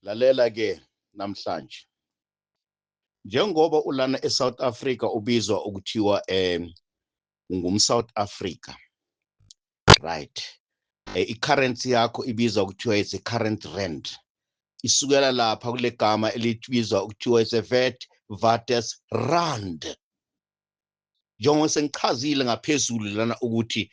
Lalela ke namhlanje, njengoba ulana eSouth Africa ubizwa ukuthiwa ungumSouth Africa, right? I-currency yakho ibizwa ukuthiwa it's a current rand, isukela lapha kule gama elibizwa ukuthiwa it's a Witwatersrand rand. Njengoba sengichazile ngaphezulu lana ukuthi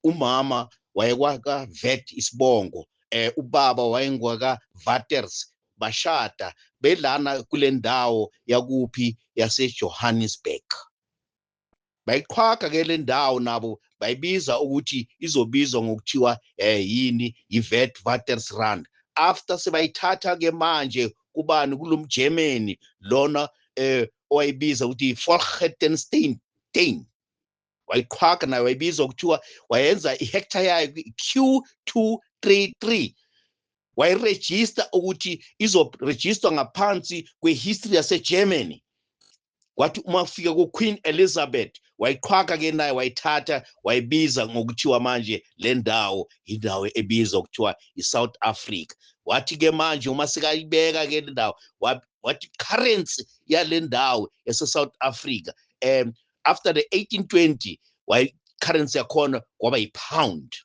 umama wayekwaka Vet isibongo, ubaba wayengwaka Waters, bashada belana kule ndawo yakuphi, yaseJohannesburg. Bayiqhwaga ke le ndawo nabo, bayibiza ukuthi izobizwa ngokuthiwa yini, iWitwatersrand. After sebayithatha ke manje kubani, kulomGermany lona owayibiza ukuthi Volkgenstein, wayiqhwaga nayo, wayibiza ukuthiwa, wayenza ihectare yayo Q233, wayirejista ukuthi izorejistwa ngaphansi kwehistory yaseGermany. Kwathi uma kufika ku-Queen Elizabeth, wayiqhwaga ke naye, wayithatha, wayibiza ngokuthiwa manje le ndawo indawo ebizwa kuthiwa i-South Africa. Wathi ke manje uma sekayibeka ke le ndawo, wathi currency yale ndawo yase-South Africa after the 1820, wayi currency yakhona kwaba yi-pound.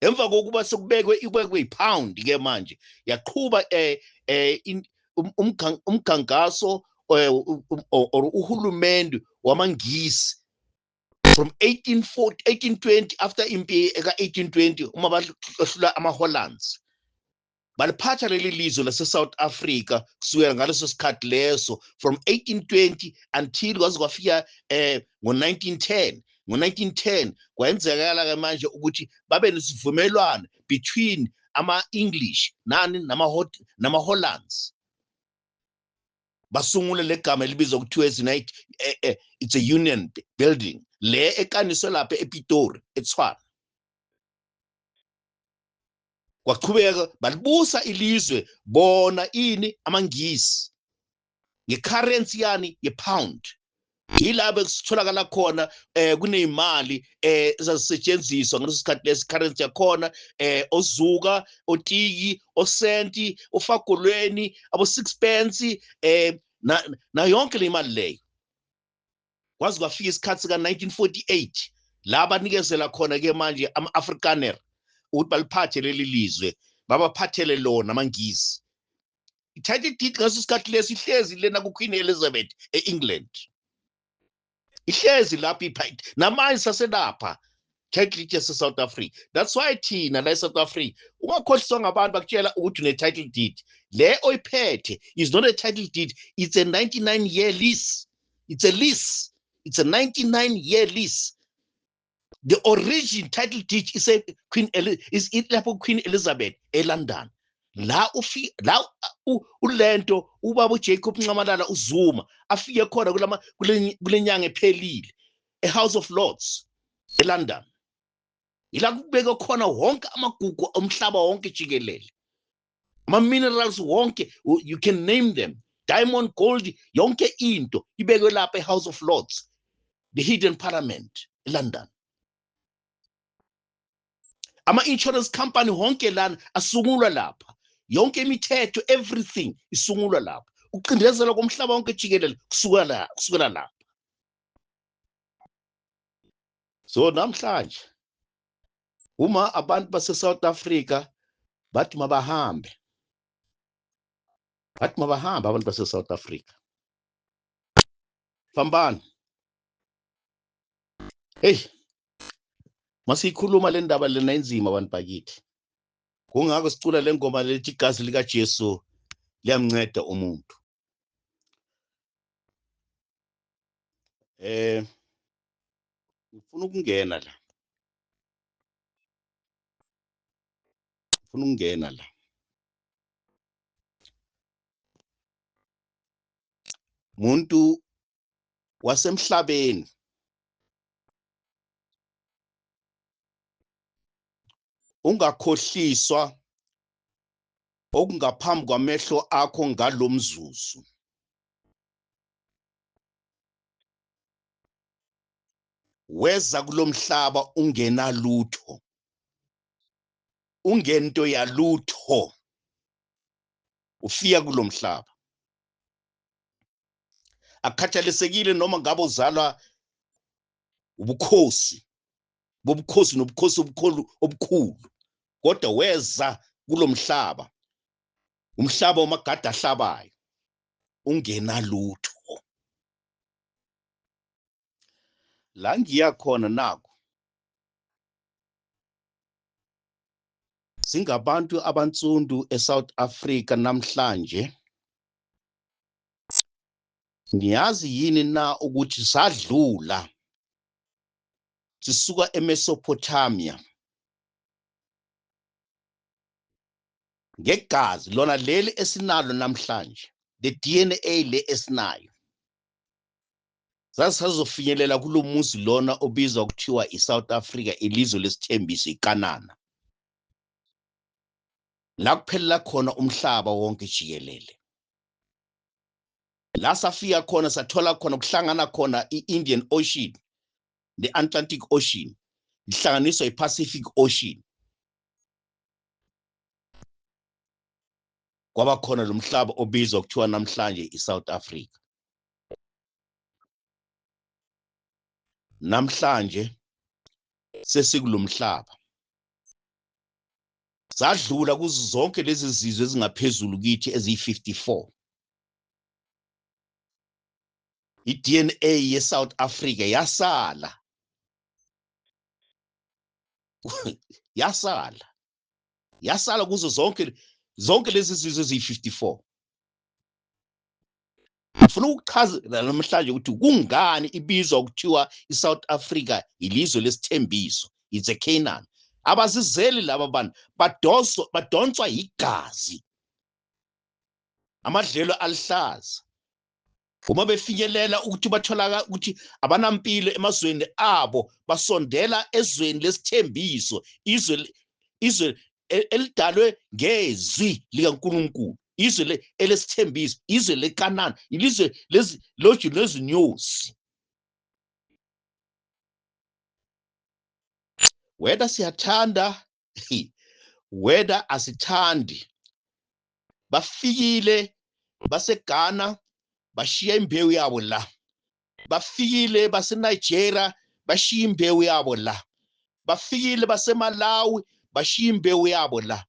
Emva kokuba sekubekwe, ibekwe ipound ke manje, yaqhuba umkhankaso or uhulumende wamaNgisi from 1840, 1820, after impi eka 1820, uma bahlula ama-Hollands, baliphatha leli lizwe lase-South Africa kusukela ngaleso sikhathi leso from 1820 until kwaze kwafika ngo-1910. Ngo-1910 kwayenzekala ke manje ukuthi babe nesivumelwano between ama-English nani nama-Hollands, basungule legama elibizwa kuthiwa it's a union building le ekaniswe lapha ePitori, eTshwane. Kwachubeka balibusa ilizwe bona ini, amaNgisi, ngecurrency yani, yepound. Yila bekusitholakala khona kuneyimali ezazisetshenziswa ngaleso sikhathi lesi, currency yakhona ozuka, otiki, osenti, ofagolweni, abo sixpence, na yonke le mali leyo. Kwaze kwafika isikhathi sika 1948 la banikezela khona ke manje ama-Afrikaner ukuthi baliphathe leli lizwe, babaphathele lona amaNgisi. I-title deed ngaso sikhathi lesi ihlezi lena ku-Queen Elizabeth e-England, ihlezi lapho iphathi namanje saselapha title deed yase-South Africa. That's why thina la e-South Africa ungakhohliswa ngabantu bakutshela ukuthi une-title deed. Le oyiphethe is not a title deed, it's a 99 year lease. It's a lease, it's a 99 year lease. The origin title deed is a Queen is lapho Queen Elizabeth eLondon la ufi la ulento ubaba uJacob Nxamalala uZuma afike khona kulama kulenyanga ephelile eHouse of Lords eLondon, ila kubekwe khona wonke amagugu omhlaba wonke jikelele, ama-minerals wonke, you can name them, diamond, gold, yonke into ibekwe lapha eHouse of Lords, the hidden parliament eLondon. Ama-insurance company wonke lana asungulwa lapha, yonke imithetho, everything isungulwa lapha, ukucindezelwa komhlaba wonke jikelele kusuka la, kusukela lapha. So namhlanje uma abantu base-South Africa bathi mabahambe, bathi mabahambe abantu base-South Africa, fambani. Hey, masiyikhuluma le ndaba lena inzima, abantu bakithi. Kungako sicula le ngoma lethi igazi likaJesu liyamnceda umuntu. Ngifuna ukungena la, ngifuna ukungena la. Muntu wasemhlabeni, ungakhohliswa okungaphambi kwamehlo akho ngalomzuzu. Weza kulomhlaba ungenalutho, ungento yalutho. Ufika kulomhlaba, akukhathalisekile noma ngabe uzalwa ubukhosi bobukhosi nobukhosi obukhulu obukhulu, kodwa weza kulomhlaba, umhlaba omagada ahlabayo, ungenalutho. La ngiya khona naku, singabantu abansundu eSouth Africa namhlanje. Niyazi yini na ukuthi sadlula sisuka eMesopotamia ngegazi lona leli esinalo namhlanje, the DNA le esinayo, sasisazofinyelela kulo muzi lona obizwa kuthiwa iSouth Africa, ilizwe lesithembiso, iKanana, la kuphelela khona umhlaba wonke jikelele. La safika khona, sathola khona kuhlangana khona i-Indian Ocean ne-Atlantic Ocean, ihlanganiswa i-Pacific Ocean, kwaba khona lo mhlaba obizwa kuthiwa namhlanje i-South Africa. Namhlanje sesikulomhlaba, sadlula kuzo zonke lezi zizwe ezingaphezulu kithi eziyi-54. I-DNA ye-South Africa yasala, yasala, yasala kuzo zonke zonke lezi zizwe eziyi-54. Ngifuna ukuchazela namhlanje ukuthi kungani ibizwa kuthiwa i-South Africa ilizwe lesithembiso, it's a Canaan. Abazizeli laba bantu, badonswa, badonswa igazi, amadlelo aluhlaza. Uma befinyelela ukuthi batholaka ukuthi abanampilo emazweni abo, basondela ezweni lesithembiso, izwe elidalwe ngezwi likaNkulunkulu, izwe elesithembiso, izwe leKanana, ilizwe loju nezinyosi. Whether siyathanda, whether asithandi, bafikile baseGhana, bashiya imbewu yabo la. Bafikile baseNigeria, bashiya imbewu yabo la. Bafikile baseMalawi, bashiya imbewu yabo la.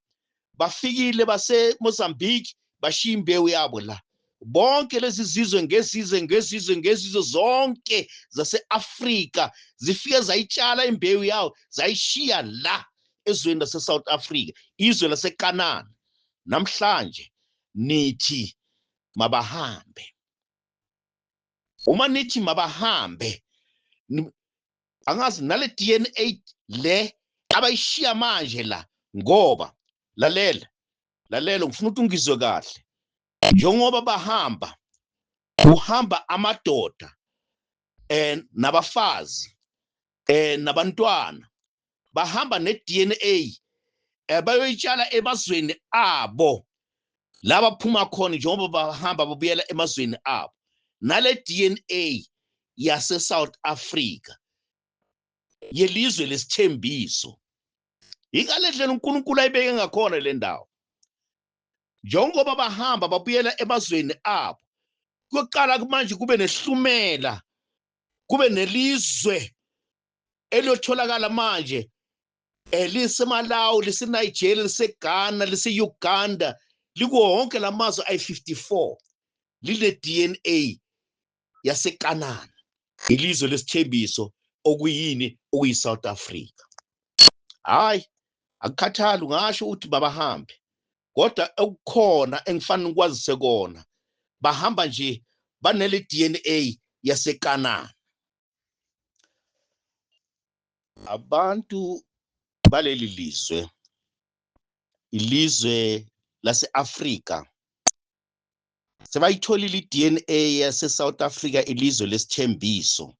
Bafikile baseMozambique, bashiya imbewu yabo la. Bonke lezi zizwe ngezizwe ngezizwe ngezizwe zonke zase-Afrika zifike zayitshala imbewu yawo, zayishiya la ezweni lase-South Africa, izwe laseKanana. Namhlanje nithi mabahambe. Uma nithi mabahambe, angazi nale DNA le abayishiya manje la, ngoba lalela, lalela, ngifuna ukuthi ungizwe kahle. Njengoba bahamba, kuhamba amadoda nabafazi nabantwana, bahamba ne-DNA, bayoyitshala emazweni abo la baphuma khona. Njengoba bahamba babuyela emazweni abo nale DNA yase South Africa yelizwe lesithembiso, ingale ndlela uNkulunkulu ayibeke ngakhona le ndawo. Njengoba bahamba babuyela emazweni abo, kuyoqala manje kube nehlumela, kube nelizwe eliyotholakala manje eliseMalawi, liseNigeria, liseGhana, lise-Uganda, likuwo wonke lamazwe ayi-54, line-DNA yaseKanana, ilizwe lesithembiso, okuyini? Okuyi-South Africa. Hayi, akukhathali, ungasho ukuthi babahambe, kodwa okukhona engifanele ukwazise kona, bahamba nje banele DNA yaseKanana. Abantu baleli lizwe, ilizwe lase-Afrika, sebayitholile i-DNA yase-South Africa, ilizwe lesithembiso,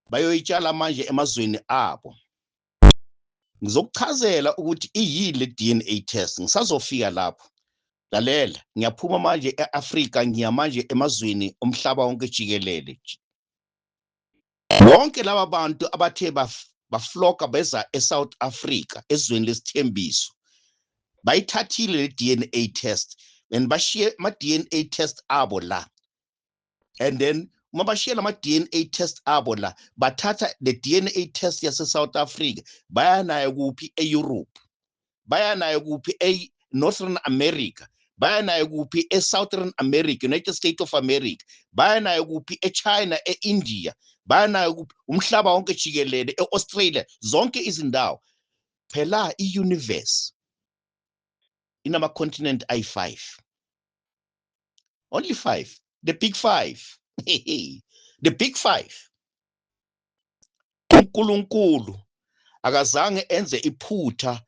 bayoyitshala manje emazweni abo. Ngizokuchazela ukuthi iyini le DNA test, ngisazofika lapho. Lalela, ngiyaphuma manje e-Afrika, ngiya manje emazweni omhlaba wonke jikelele. Bonke laba bantu abathe bafloka beza eSouth Africa, ezweni lesithembiso, bayithathile le DNA test. And bashiye ama-DNA test abo la, and then uma bashiye lama-DNA test abo la, bathatha the DNA test yase-South Africa, baya nayo kuphi? E-Europe. Baya nayo kuphi? E-Northern America. Baya nayo kuphi? E-Southern America, United States of America. Baya nayo kuphi? E-China, e-India. Baya nayo kuphi? Umhlaba wonke jikelele, e-Australia, zonke izindawo. Phela i-universe inama-continent ayi-5, only 5, the big five, the big five. UNkulunkulu akazange enze iphutha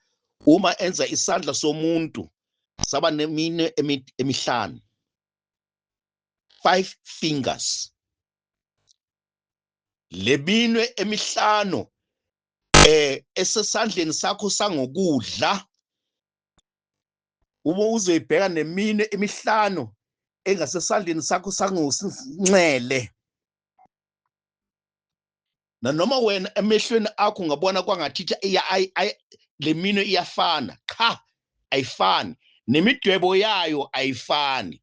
uma enza isandla somuntu saba neminwe emihlanu, five fingers. Le minwe emihlanu esesandleni sakho sangokudla, uma uzoyibheka neminwe emihlanu engasesandleni sakho sangosinxele, nanoma wena emehlweni akho ungabona kwangathi le minwe iyafana, cha, ayifani, nemidwebo yayo ayifani.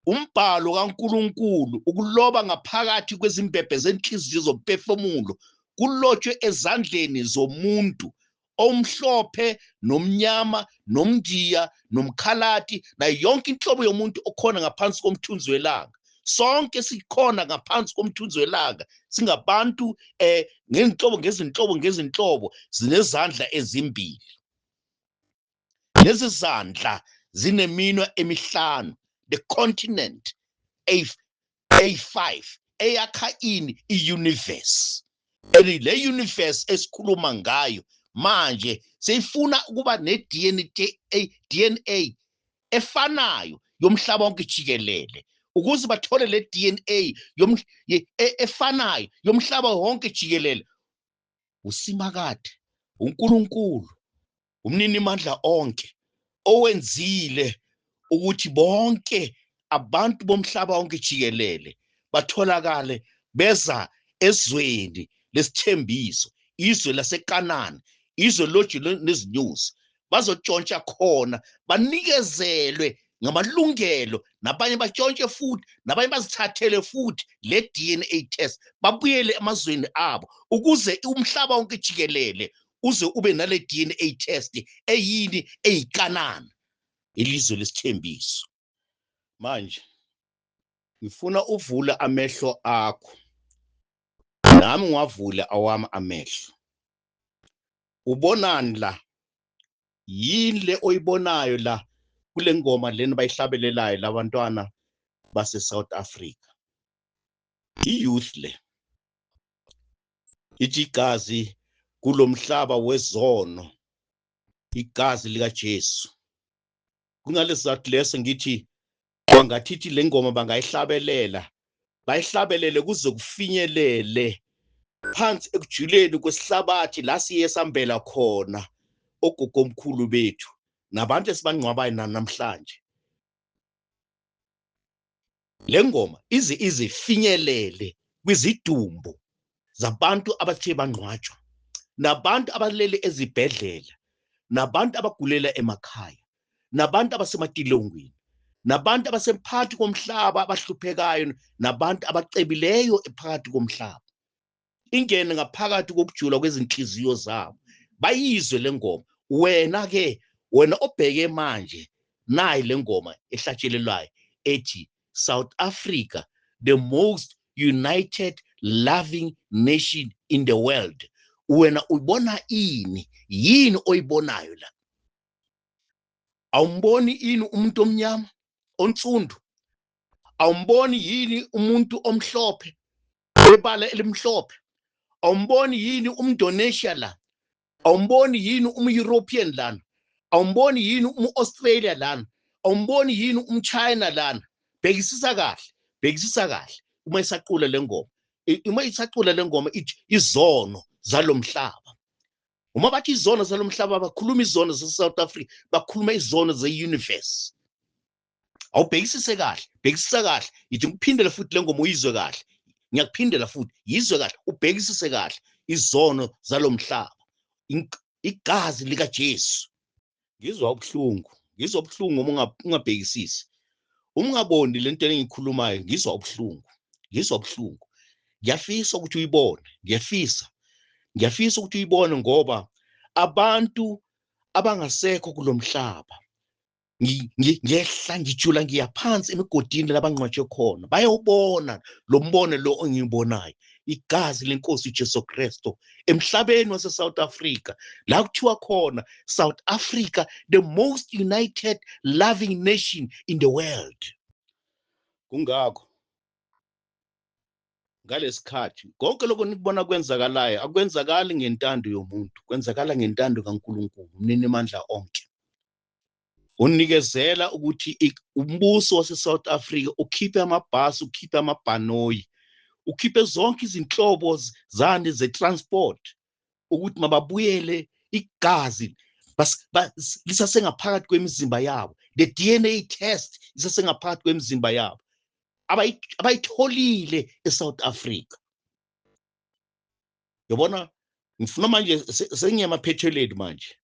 Umbhalo kaNkuluNkulu ukuloba ngaphakathi kwezimbebhe zenhliziyo zomphefumulo kulotshwe ezandleni zomuntu omhlophe nomnyama nomndiya nomkhalati nayo yonke inhlobo yomuntu okhona ngaphansi komthunzi welanga. Sonke sikhona ngaphansi komthunzi welanga, singabantu ngezinhlobo ngezinhlobo ngezinhlobo, zinezandla ezimbili. Lezi zandla zineminwe emihlanu, the continent A5 eyakha ini? I-universe. And le universe esikhuluma ngayo manje seyifuna ukuba ne-DNA, DNA efanayo yomhlaba wonke jikelele. Ukuze bathole le DNA efanayo yomhlaba wonke jikelele, uSimakade uNkulunkulu umninimandla onke owenzile ukuthi bonke abantu bomhlaba wonke jikelele batholakale beza ezweni lesithembiso, izwe laseKanani, izwe loju nezinyosi, bazotshontsha khona, banikezelwe ngamalungelo, nabanye batshontshe futhi, nabanye bazithathele futhi le DNA test, babuyele emazweni abo, ukuze umhlaba wonke jikelele uze ube nale DNA test eyini? EyiKanani, ilizwe lesithembiso. Manje ngifuna uvule amehlo akho, nami ngiwavule awami amehlo. Ubonani la? Yini le oyibonayo la kule ngoma lena bayihlabelelayo labantwana base South Africa? I-youth le ithi igazi kulomhlaba wezono, igazi likaJesu. Kungalesizathu leso ngithi kwangathithi le ngoma bangayihlabelela, bayihlabelele kuze kufinyelele phansi ekujuleni kwesihlabathi la siye sambela khona ogogomkhulu bethu nabantu esibangcwabayo namhlanje. Le ngoma ize izifinyelele kwizidumbu zabantu abathe bangcwatshwa, nabantu abalele ezibhedlela, nabantu abagulela emakhaya, nabantu abasematilongweni, nabantu abasephakathi komhlaba abahluphekayo, nabantu abacebileyo phakathi komhlaba. Ingene ngaphakathi kokujula kwezinhliziyo zabo, bayizwe le ngoma. Wena ke, wena obheke manje nayi le ngoma ehlatshelelwayo ethi South Africa, the most united loving nation in the world. Wena ubona ini? Yini oyibonayo la? Awumboni ini umuntu omnyama onsundu? Awumboni yini umuntu omhlophe webala elimhlophe? Awumboni yini umIndonesia la? Awumboni yini um-European lana? Awumboni yini um-Australia lana? Awumboni yini umChina lana? Bhekisisa kahle, bhekisisa kahle uma isacula le ngoma. Uma isacula le ngoma ithi izono zalomhlaba. Uma bathi izono zalomhlaba, bakhuluma izono zase-South Africa, bakhuluma izono ze-universe. Awubhekisise kahle, bhekisisa kahle. Ithi ngikuphindele futhi le ngoma uyizwe kahle. Ngiyakuphindela futhi, yizwe kahle, ubhekisise kahle izono zalomhlaba. Igazi likaJesu. Ngizwa ubuhlungu, Ngizwa ubuhlungu uma ungabhekisisi, uma ungaboni lento engiyikhulumayo. Ngizwa ubuhlungu, ngizwa ubuhlungu. Ngiyafisa ukuthi uyibone, ngiyafisa, ngiyafisa ukuthi uyibone, ngoba abantu abangasekho kulomhlaba, ngiyehla, ngijula, ngiya phansi emigodini labangcwatshwe khona, bayawubona lo mbono lo engiwubonayo. Igazi lenkosi uJesu Kristu emhlabeni wase-South Africa, la kuthiwa khona South Africa, the most united loving nation in the world. Kungakho ngalesikhathi konke lokho nikubona kwenzakalayo akwenzakali ngentando yomuntu, kwenzakala ngentando kaNkulunkulu umninimandla onke. Unikezela ukuthi umbuso wase-South Africa ukhiphe amabhasi, ukhiphe amabhanoyi, ukhiphe zonke izinhlobo zani ze-transport ukuthi mababuyele. Igazi lisasengaphakathi kwemizimba yabo, the DNA test isasengaphakathi kwemizimba yabo abayitholile eSouth Africa. Yabona, ngifuna manje sengiyamaphethelweni manje,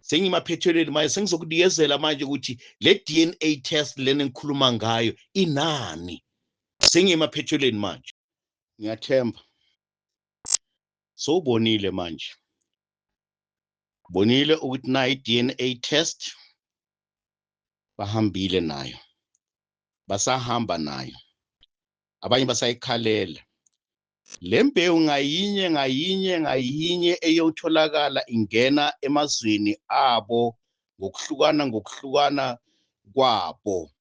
sengimaphethelweni manje, sengizokunikezela manje ukuthi le DNA test lena engikhuluma ngayo inani. Sengiyemaphethelweni manje. Ngiyathemba sowubonile manje, bonile ukuthi na i-DNA test bahambile nayo, basahamba nayo, abanye basayikhalela le mbewu ngayinye ngayinye ngayinye eyotholakala ingena emazweni abo ngokuhlukana ngokuhlukana kwabo,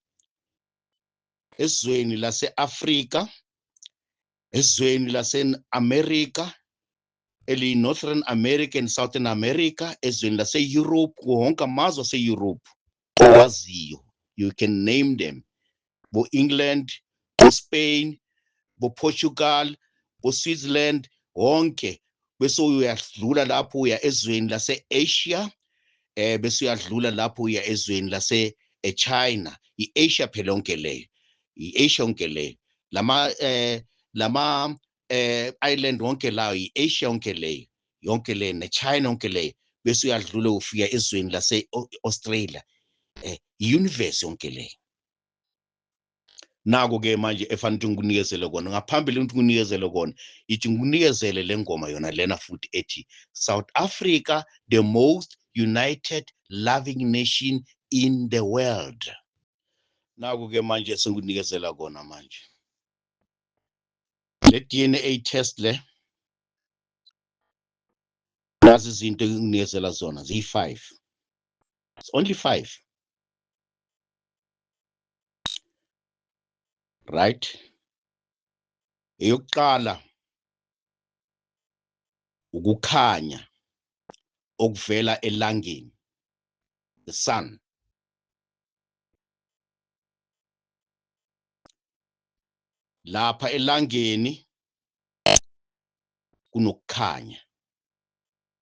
ezweni lase-Afrika, ezweni lase-America eliyi-Northern America and Southern America, ezweni lase-Europe, wonke amazwe ase-Europe owaziyo, you can name them, bo-England, bo-Spain, bo-Portugal, bo-Switzerland wonke. Bese uyadlula lapho uya ezweni lase-Asia, bese uyadlula lapho uya ezweni lase eChina. I-Asia phela yonke leyo, i-Asia yonke leyo, lama island wonke lawo, i-Asia yonke leyo, yonke leyo, neChina yonke leyo. Bese uyadlula ufika ezweni lase Australia, i-universe yonke leyo. Nako ke manje efanele ukuthi ngikunikezele kona. Ngaphambili ukuthi ngikunikezele kona, ithi ngikunikezele le ngoma yona lena futhi ethi South Africa, the most united loving nation in the world. Naku ke manje sengikunikezela kona manje, le DNA test le. Nazi izinto engikunikezela zona, ziyi-5. It's only 5, right? Eyokuqala, ukukhanya okuvela elangeni, the sun. Lapha elangeni kunokukhanya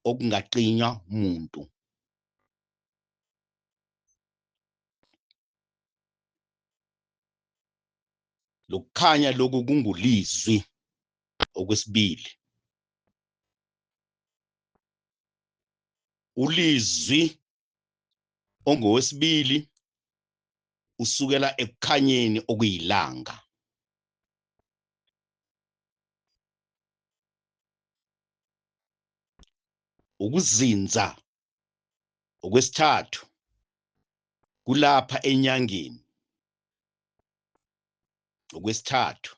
okungaqinywa umuntu. Lokukhanya lokhu kungulizwi. Okwesibili, ulizwi ongowesibili usukela ekukhanyeni okuyilanga. Ukuzinza okwesithathu kulapha enyangeni. Okwesithathu,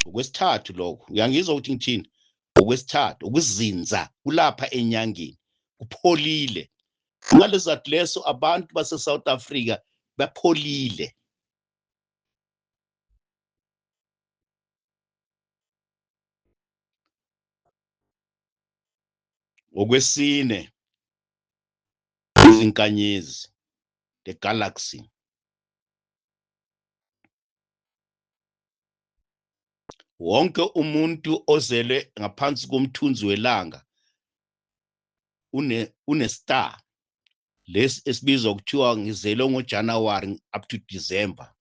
okwesithathu lokho, uyangizwa ukuthi ngithini? Okwesithathu, ukuzinza kulapha enyangeni, kupholile. Ngalesizathu leso abantu base-South Africa bapholile. Okwesine, izinkanyezi, the galaxy. Wonke umuntu ozelwe ngaphansi komthunzi welanga une star lesi esibizwa kuthiwa ngizelwe ngoJanuary up to December.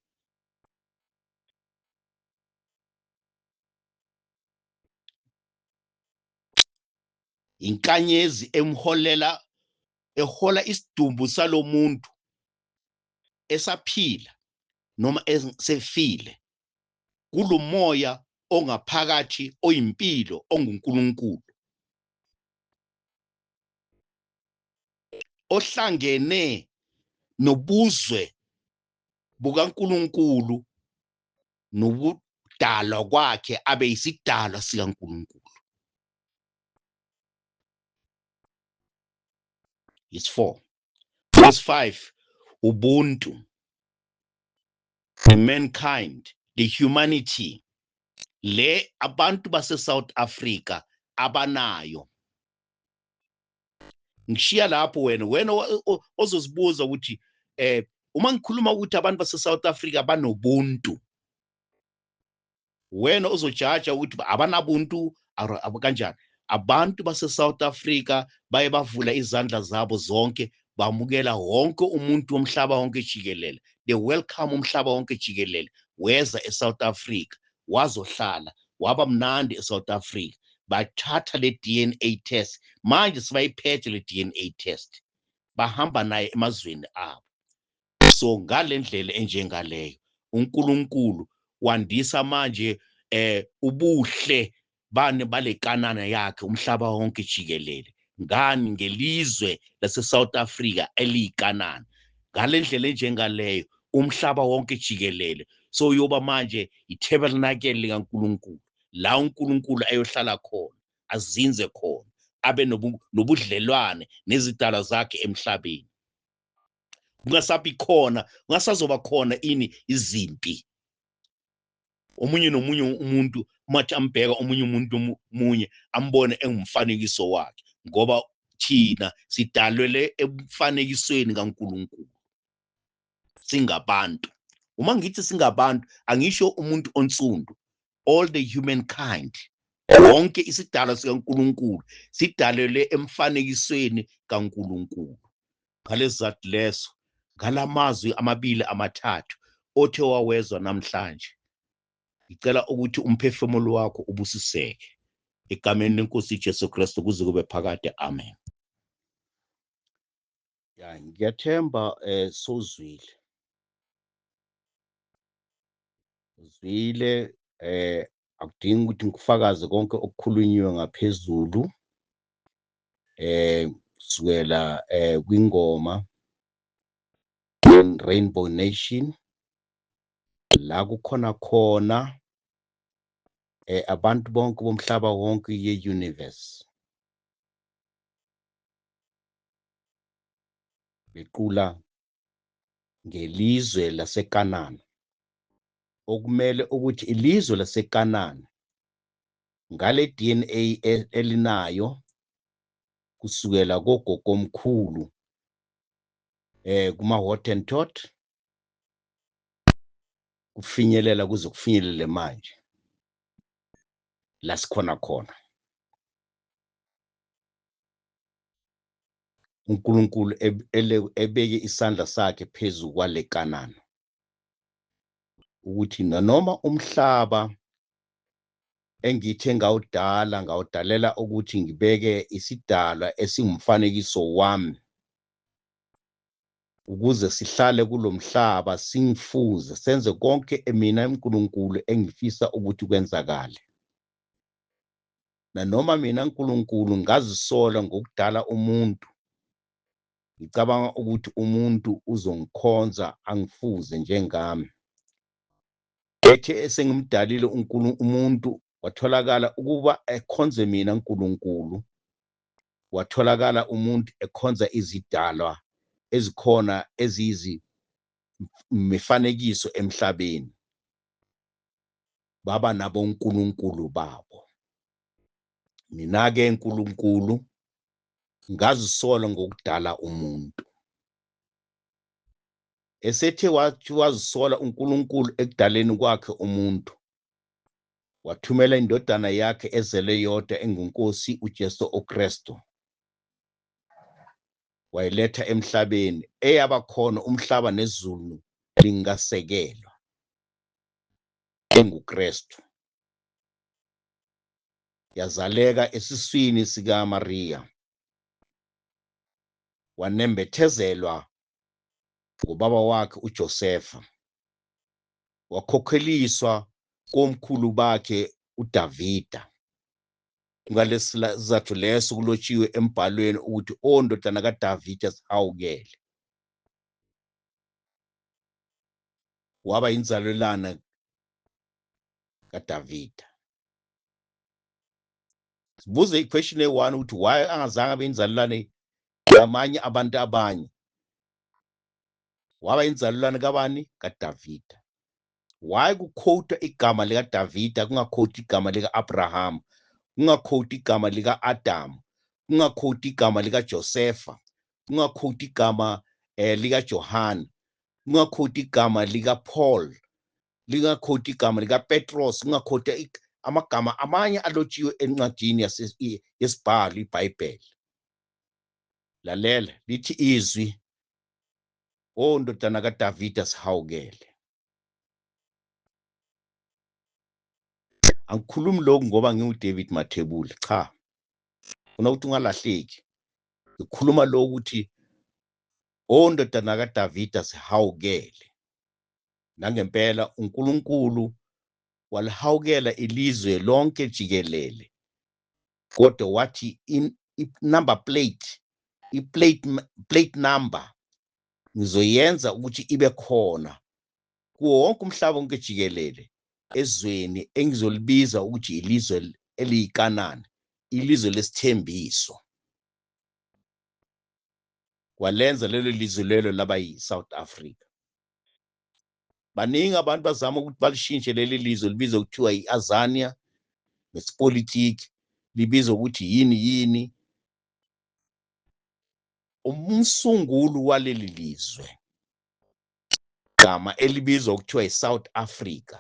Inkanyezi emholela ehola isidumbu salomuntu esaphila noma esefile kulomoya ongaphakathi oyimpilo onguNkulunkulu ohlangene nobuzwe bukaNkulunkulu nokudalwa kwakhe abe yisidalwa sikaNkulunkulu. It's 4. Verse 5, ubuntu, the mankind, the humanity le abantu base South Africa abanayo. Ngishiya lapho wena ozozibuza ukuthi uma ngikhuluma ukuthi abantu base South Africa banobuntu, wena ozojaja ukuthi abanabuntu kanjani. Abantu base South Africa baye bavula izandla zabo zonke, bamukela wonke umuntu womhlaba wonke jikelele. They welcome umhlaba wonke jikelele, weza eSouth Africa, wazohlala, waba mnandi eSouth Africa. Bathatha le DNA test, manje sibayiphethe le DNA test, bahamba naye emazweni abo. So ngale ndlela enjengaleyo uNkulunkulu wandisa manje ubuhle bane balekanana yakhe umhlaba wonke jikelele, ngani ngelizwe lase South Africa eliyikanana. Ngale ndlela enjengaleyo umhlaba wonke jikelele so uyoba manje itabernacle likaNkulunkulu, la uNkulunkulu ayohlala khona, azinze khona, abe nobudlelwane nezidalwa zakhe emhlabeni. Kungasabi khona, kungasazoba khona ini izimpi. Omunye nomunye umuntu umathi ambheka omunye umuntu omunye ambone engumfanekiso wakhe, ngoba thina sidalwele emfanekisweni kaNkulunkulu, singabantu. Uma ngithi singabantu, angisho umuntu onsundu, all the humankind, wonke isidalwa sikaNkulunkulu sidalelwe emfanekisweni kaNkulunkulu. Ngalesizathu leso, ngalamazwi amabili amathathu othe wawezwa namhlanje, ngicela ukuthi umphefumulo wakho ubusiseke egameni lenkosi Jesu Kristu kuze kube phakade. Amen. Ya, ngiyathemba sozwile. Uzwile, akudingi ukuthi ngikufakaze konke okukhulunyiwe ngaphezulu. Kusukela kwingoma Rainbow Nation, la kukhona khona abantu bonke bomhlaba wonke ye-universe bequla ngelizwe laseKanana, okumele ukuthi ilizwe laseKanana ngale DNA elinayo kusukela kogogomkhulu kuma Hottentot kufinyelela kuze kufinyelele manje la sikhona khona. uNkulunkulu ebeke isandla sakhe phezu kwale Kanana, ukuthi nanoma umhlaba engithe ngawudala, ngawudalela ukuthi ngibeke isidalwa esingumfanekiso wami ukuze sihlale kulomhlaba, singifuze, senze konke mina uNkulunkulu engifisa ukuthi kwenzakale. Nanoma mina uNkulunkulu ngazisola ngokudala umuntu, ngicabanga ukuthi umuntu uzongikhonza angifuze njengami. Ethe esengimdalile umuntu, watholakala ukuba ekhonze mina uNkulunkulu, watholakala umuntu ekhonza izidalwa ezikhona eziyizi mifanekiso emhlabeni, baba nabo uNkulunkulu babo. Mina-ke uNkulunkulu ngazisola ngokudala umuntu. Esethe wathi wazisola uNkulunkulu ekudaleni kwakhe umuntu, wathumela indodana yakhe ezele yodwa engunkosi uJesu uKristu, wayiletha emhlabeni, eyaba khona umhlaba nezulu lingasekelwa, enguKristu. Yazaleka esiswini sikaMaria, Wanembethezelwa ngubaba wakhe uJosefa, wakhokheliswa komkhulu bakhe uDavida. Ngalesi sizathu leso kulotshiwe embhalweni ukuthi, o ndodana kaDavida, sihawukele. Waba inzalelwana kaDavida. Sibuze i-question eyi-one ukuthi why angazange abe inzalelwane yamanye abantu abanye. Waba inzalelwane kabani? KaDavida. Why kukhowutwa igama likaDavida kungakhowuti igama lika-Abraham, kungakhowuti igama lika-Adamu, kungakhowuti igama likaJosefa, kungakhowuti igama likaJohane, kungakhowuti igama likaPaul, lingakhowuti igama likaPetros, kungakhowuti amagama amanye alotshiwe encwadini yesibhalo iBhayibheli. Lalela, lithi izwi, o ndodana kaDavida, sihawukele. Angikhulumi lokhu ngoba nginguDavid Mathebula, cha, funa ukuthi ungalahleki. Ngikhuluma lokhu ukuthi, o ndodana kaDavida, sihawukele. Nangempela uNkulunkulu walihawukela ilizwe lonke jikelele, kodwa wathi i-number plate, i-plate, plate number ngizoyenza ukuthi ibe khona kuwo wonke umhlaba wonke jikelele, ezweni engizolibiza ukuthi ilizwe eliyiKanani, ilizwe lesithembiso. Walenza lelo lizwe lelo laba yi-South Africa. Baningi abantu bazama ukuthi balishintshe leli lizwe, libizwe kuthiwa i-Azania ngesipolitiki, libizwe ukuthi yini yini. Umsunguli waleli lizwe, gama elibizwa kuthiwa i-South Africa,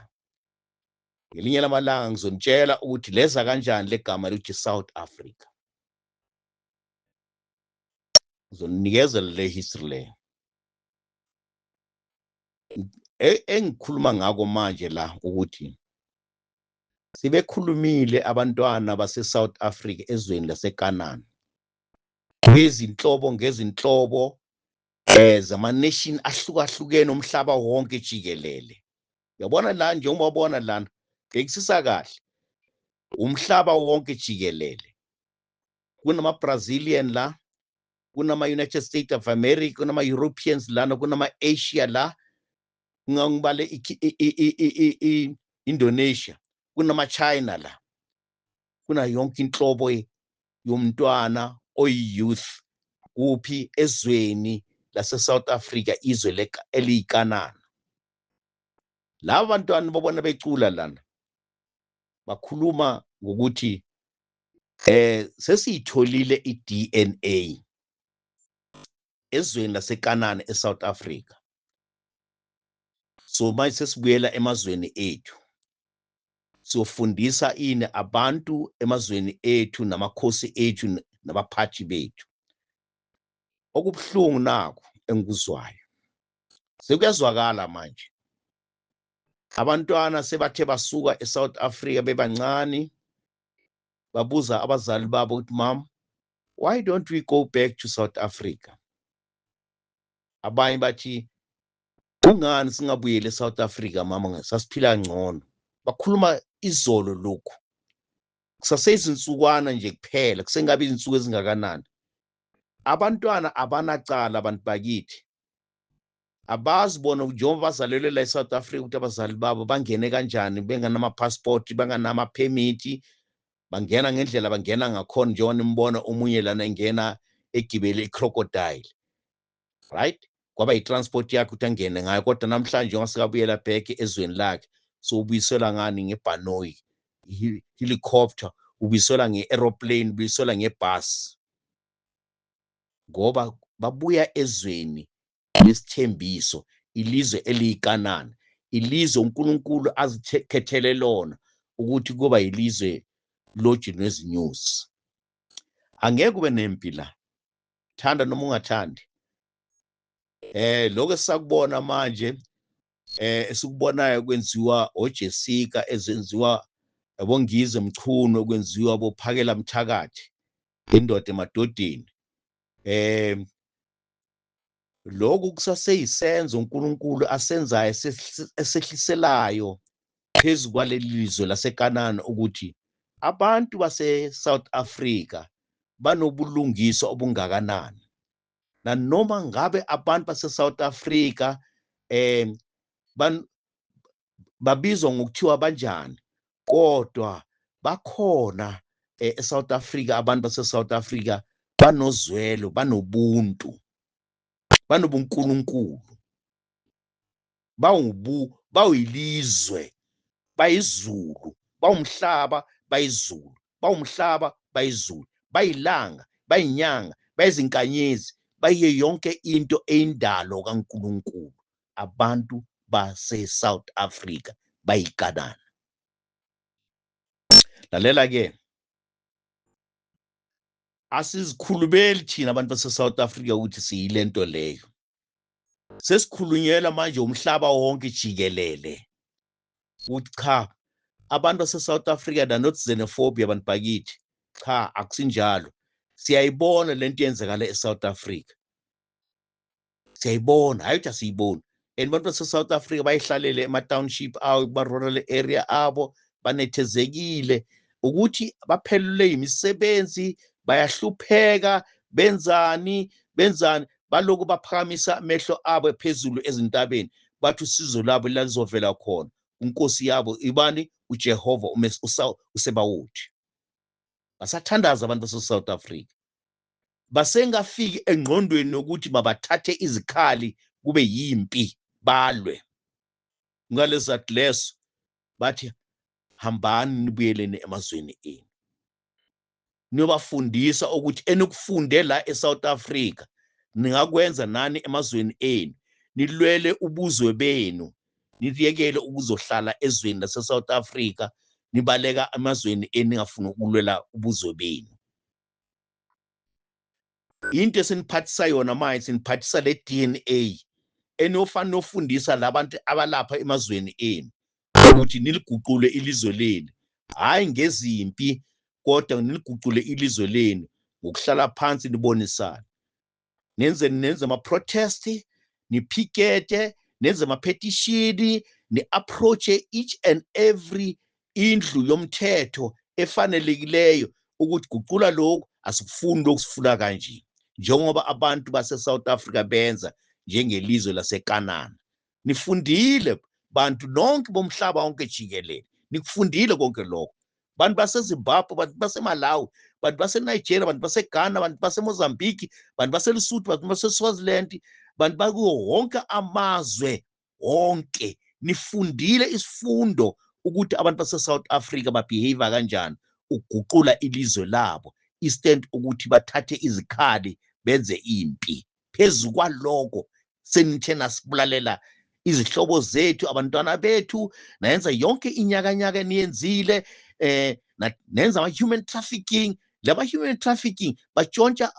ngelinye lamalanga ngizonitshela ukuthi leza kanjani legama lithi South Africa. Ngizonikezela le history le engikhuluma ngako manje la, ukuthi sibekhulumile abantwana base-South Africa ezweni laseKanani ngezinhlobo ngezinhlobo zama-nation ahlukahlukene umhlaba wonke jikelele. Uyabona la, njengoba ubona lana, bhekisisa kahle, umhlaba wonke jikelele kunama-Brazilian la, kunama-United States of America, kunama-Europeans lana, kunama-Asia la, ngangibale i-Indonesia, kunama-China la, kuna yonke inhlobo yomntwana oyi-youth kuphi? Ezweni lase-South Africa, izwe eliyiKanana. Laba bantwana babona becula lana, bakhuluma ngokuthi sesiyitholile i-DNA ezweni laseKanana eSouth Africa, so manje sesibuyela emazweni ethu, siyofundisa ini abantu emazweni ethu namakhosi ethu nabaphathi bethu. Okubuhlungu nakho engikuzwayo, sekuyazwakala manje, abantwana sebathe basuka eSouth Africa bebancane, babuza abazali babo ukuthi, "Mom, why don't we go back to South Africa?" Abanye bathi, "Kungani singabuyeli eSouth Africa, mama? Sasiphila ngcono." Bakhuluma izolo lokhu, kusaseyizinsukwana nje kuphela, kusengabe izinsuku ezingakanani. Abantwana abanacala, abantu bakithi, abazi bona njengoba bazalelwe la eSouth Africa ukuthi abazali babo bangene kanjani benganama-passport, benganama-permit, bangena ngendlela bangena ngakhona, njengoba nimbona omunye lana engena egibele i-crocodile, right? Kwaba yi-transport yakhe ukuthi angene ngayo, kodwa namhlanje njengoba sekabuyela back ezweni lakhe, so ubuyiselwa ngani? Ngebhanoyi, helicopter, ubuyiselwa nge-aeroplane, ubuyiselwa ngebhasi, ngoba babuya ezweni lesithembiso, ilizwe eliyiKanani, ilizwe uNkulunkulu azikhethele lona ukuthi kuba yilizwe loju nezinyosi. Angeke kube nempi la, thanda noma ungathandi. Lokho esakubona manje, esikubonayo kwenziwa oJessica, ezenziwa aboNgizwe Mchunu, kwenziwa boPhakela Mthakathi, indoda emadodeni. Lokhu kusaseyisenzo uNkulunkulu asenzayo esehliselayo phezu kwaleli lizwe laseKanana ukuthi abantu base-South Africa banobulungiswa obungakanani. Nanoma ngabe abantu base-South Africa babizwa ngokuthiwa banjani, kodwa bakhona eSouth Africa abantu base-South Africa banozwelo, banobuntu, banobunkulunkulu, bawuyilizwe, bayizulu, bawumhlaba, bayizulu, bawumhlaba, bayizulu, bayilanga, bayinyanga, bayizinkanyezi, bayiyo yonke into eyindalo kaNkulunkulu. Abantu base-South Africa bayikanana. Lalela ke, asizikhulumeli thina abantu base-South Africa ukuthi siyilento leyo. Sesikhulunyelwa manje umhlaba wonke jikelele ukuthi cha, abantu base-South Africa they're not xenophobia, abantu bakithi. Cha, akusinjalo. Siyayibona lento yenzakala e-South Africa, siyayibona, hayi ukuthi asiyiboni. And abantu base-South Africa bayihlalele ema-township awo, kuma-rural area abo, banethezekile ukuthi baphelelwe imisebenzi, bayahlupheka, benzani benzani, baloku baphakamisa amehlo abo phezulu ezintabeni, bathi usizo lwabo lalizovela khona inkosi yabo ibani? UJehova uSebawoti. Basathandaza abantu base-South Africa, basengafiki engqondweni yokuthi mabathathe izikhali kube yimpi balwe. Ngalesizathu leso bathi hambani nibuyeleni emazweni enu, niyobafundisa ukuthi enikufunde la eSouth Africa ningakwenza nani emazweni enu, nilwele ubuzwe benu, niyekele ukuzohlala ezweni lase-South Africa nibaleka emazweni enu ningafuni ukulwela ubuzwe benu. Into esiniphathisa yona manje, siniphathisa le DNA eniyofana nofundisa labantu abalapha emazweni enu ukuthi niliguqule ilizwe lenu, hhayi ngezimpi, kodwa niliguqule ilizwe lenu ngokuhlala phansi nibonisane, nenze ama-protest, niphikete, nenze ama-petition, ni-approach-e each and every indlu yomthetho efanelekileyo ukuthi guqula lokhu, asikufuni lokhu, sifuna kanje, njengoba abantu base-South Africa benza njengelizwe laseKanana. Nifundile bantu nonke bomhlaba wonke jikelele, nikufundile konke lokho. Bantu baseZimbabwe, bantu baseMalawi, bantu baseNigeria, bantu baseGhana, bantu baseMozambique, bantu baseLesotho, bantu baseSwaziland, bantu bakuwo wonke amazwe wonke, nifundile isifundo ukuthi abantu base-South Africa babehave kanjani ukuguqula ilizwe labo instead ukuthi bathathe izikhali benze impi. Phezu kwaloko senithe nasibulalela izihlobo zethu, abantwana bethu, nayenza yonke inyakanyaka eniyenzile, nenza ama-human trafficking. Laba human trafficking batshontsha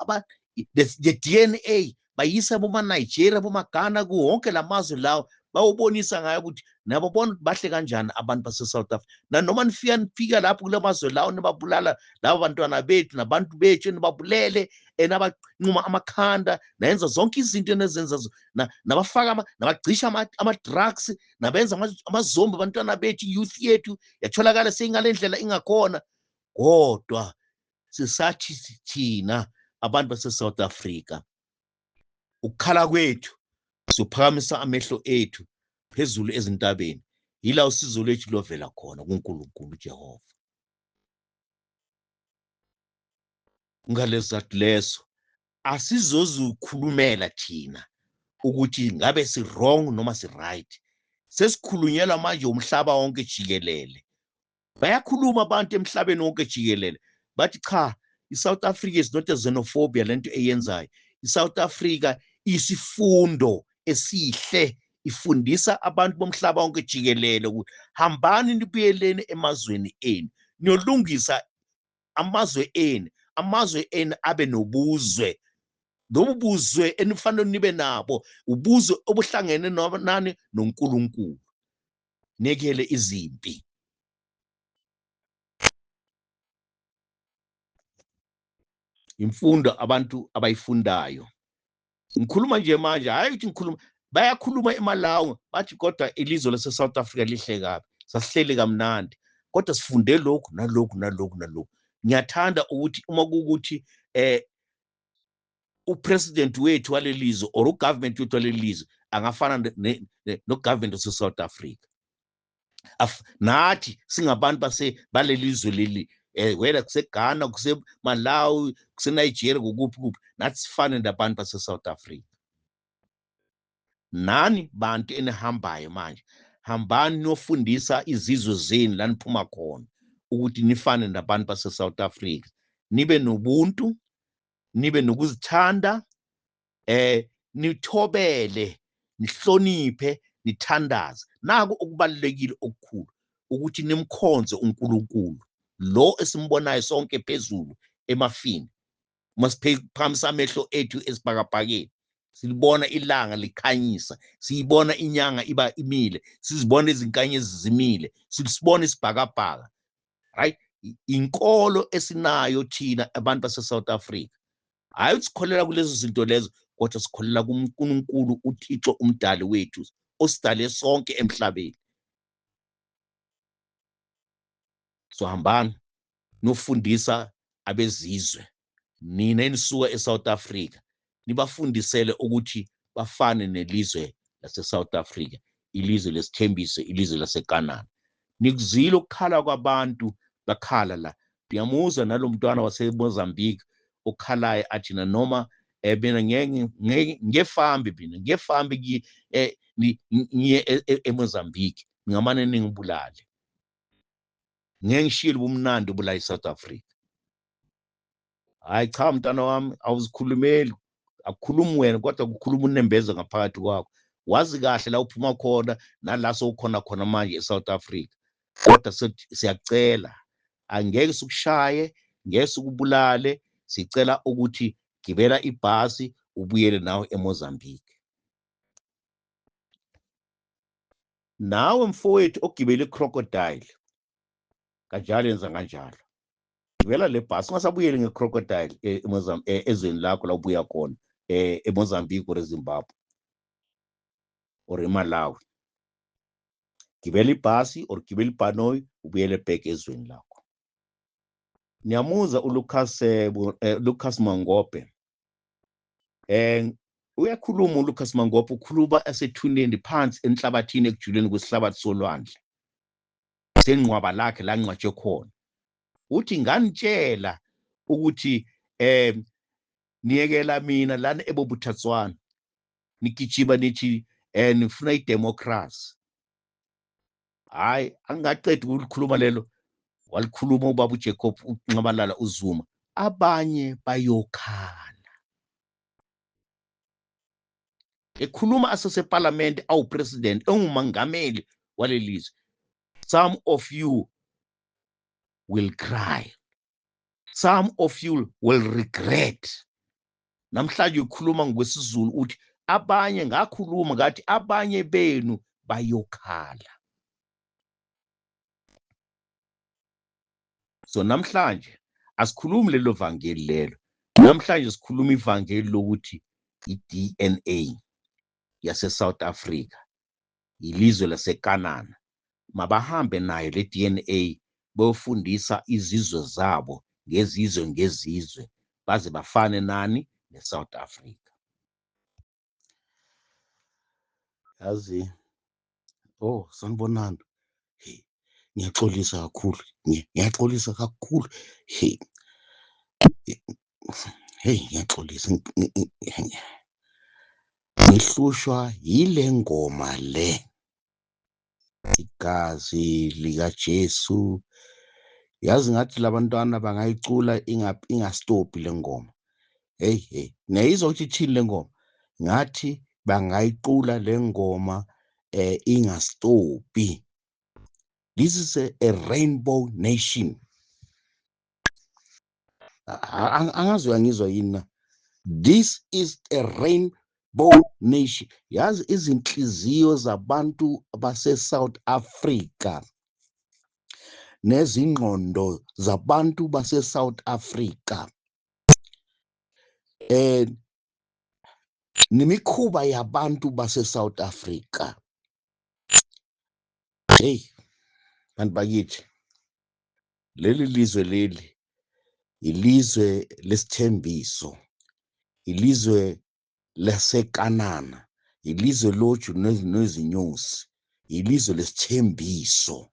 the DNA, bayisa boma-Nigeria, boma-Ghana, kuwo wonke la mazwe lawo, bawubonisa ngayo ukuthi nabo bona ukuthi bahle kanjani abantu base-South Africa. Nanoma nifika lapho kule mazwe lawo, nibabulala labo bantwana bethu nabantu bethu, nibabulele, nabanquma amakhanda, nayenza zonke izinto enezenza, nabafaka, nabagcisha ama-drugs, nabenza amazombi abantwana bethu, i-youth yethu yatholakala seyingale ndlela ingakhona. Kodwa sisathi thina abantu base-South Africa, ukukhala kwethu, siyophakamisa amehlo ethu phezulu ezintabeni, yila usizo lwethu lovela khona kuNkulunkulu uJehova. Ngalesizathu leso asizozukhulumela thina ukuthi ngabe si-wrong noma si-right. Sesikhulunyelwa manje umhlaba wonke jikelele. Bayakhuluma abantu emhlabeni wonke jikelele, bathi cha, i-South Africa is not a xenophobia lento eyenzayo. I-South Africa isifundo esihle, ifundisa abantu bomhlaba wonke jikelele ukuthi hambani nibuyeleni emazweni enu, niyolungisa amazwe enu, amazwe enu abe nobuzwe. Lobu buzwe enifanele nibe nabo ubuzwe obuhlangene nani noNkulunkulu, nekele izimpi. Imfundo abantu abayifundayo Ngikhuluma nje manje, hhayi ukuthi ngikhuluma, bayakhuluma eMalawi bathi kodwa ilizwe lase-South Africa lihle kabi, sasihleli kamnandi, kodwa sifunde lokhu nalokhu nalokhu nalokhu. Ngiyathanda ukuthi uma kuwukuthi upresident wethu walelizwe or ugovernment wethu walelizwe angafana no-government wase-South Africa. Nathi singabantu balelizwe leli, whether kuseGhana, kuseMalawi, kuseNigeria, kukuphi kuphi, nathi sifane nabantu base-South Africa. Nani bantu enihambayo manje, hambani niyofundisa izizwe zenu la niphuma khona ukuthi nifane nabantu base-South Africa, nibe nobuntu, nibe nokuzithanda, nithobele, nihloniphe, nithandaze. Naku okubalulekile okukhulu, ukuthi nimkhonze uNkulunkulu lo esimbonayo sonke phezulu emafini. Uma siphakamisa amehlo ethu esibhakabhakeni, silibona ilanga likhanyisa, siyibona inyanga iba imile, sizibona izinkanyezi zimile, sisibona isibhakabhaka. Right? Inkolo esinayo thina abantu base-South Africa, hhayi ukuthi sikholela kulezo zinto lezo, kodwa sikholela kuNkulunkulu uThixo umdali wethu osidale sonke emhlabeni. So hambani niyofundisa abezizwe, nina enisuka eSouth Africa, nibafundisele ukuthi bafane nelizwe lase-South Africa, ilizwe lesithembiso, ilizwe laseKanana. Nikuzwile ukukhala kwabantu bakhala la. Ngiyamuzwa nalo mntwana waseMozambique okhalayo athi na noma mina ngeke ngefambi, mina ngefambi ngiye eMozambique, ngingamane ningibulale, ngeke ngishiyele ubumnandi obula eSouth Africa. Hayi cha mntana wami, awuzikhulumeli, akukhulumi wena, kodwa kukhuluma unembeza ngaphakathi kwakho. Wazi kahle la uphuma khona nala sowukhona khona manje eSouth Africa. Kodwa siyacela, angeke sikushaye, ngeke sikubulale, sicela ukuthi gibela ibhasi ubuyele nawe eMozambique. Nawe mfowethu ogibele icrocodile, kanjalo yenza kanjalo, gibela le bhasi, ungasabuyeli ngecrocodile ezweni lakho la ubuya khona, eMozambique or eZimbabwe or eMalawi. Gibela ibhasi or gibela ibhanoyi ubuyele back ezweni lakho. Niyamuza uLucas, Lucas Mangope, uyakhuluma uLucas Mangope, ukhuluma esethuneni phansi enhlabathini ekujuleni kwesihlabathi solwandle sengcwaba lakhe la ngcwatshwe khona. Uthi nganitshela ukuthi niyekela mina lana eBobuthatswana, nigijima nithi nifuna idemocracy. Hayi, angingaqedi ukulikhuluma lelo, walikhuluma ubaba uJacob uNxamalala uZuma, abanye bayokhala. Ekhuluma aseseparlament, awupresident, engumongameli walelizwe, some of you will cry, some of you will regret. Namhlanje ukhuluma ngokwesiZulu uthi abanye, ngakhuluma ngathi abanye benu bayokhala. So namhlanje asikhulumi lelo vangeli lelo, namhlanje sikhuluma ivangeli lokuthi i-DNA yase-South Africa, ilizwe laseKanana, mabahambe nayo le DNA bayofundisa izizwe zabo ngezizwe ngezizwe, baze bafane nani ne-South Africa. Yazi, oh sanibonani, hey, ngiyaxolisa kakhulu, ngiyaxolisa kakhulu, hey, hey, ngiyaxolisa, ngihlushwa yile ngoma le, igazi likaJesu. Yazi ngathi labantwana bangayicula ingastophi le ngoma. Hey, hey, niyayizwa ukuthi ithini le ngoma? Ngathi bangayicula le ngoma ingastophi. This is a rainbow nation. Angazi uyangizwa yini na? This is a rainbow nation. Yazi izinhliziyo zabantu base South Africa nezingqondo zabantu base South Africa. Nemikhuba yabantu base-South Africa. Hey, bantu bakithi, leli lizwe leli ilizwe lesithembiso, ilizwe laseKanana, ilizwe loju nezinyosi, ilizwe lesithembiso.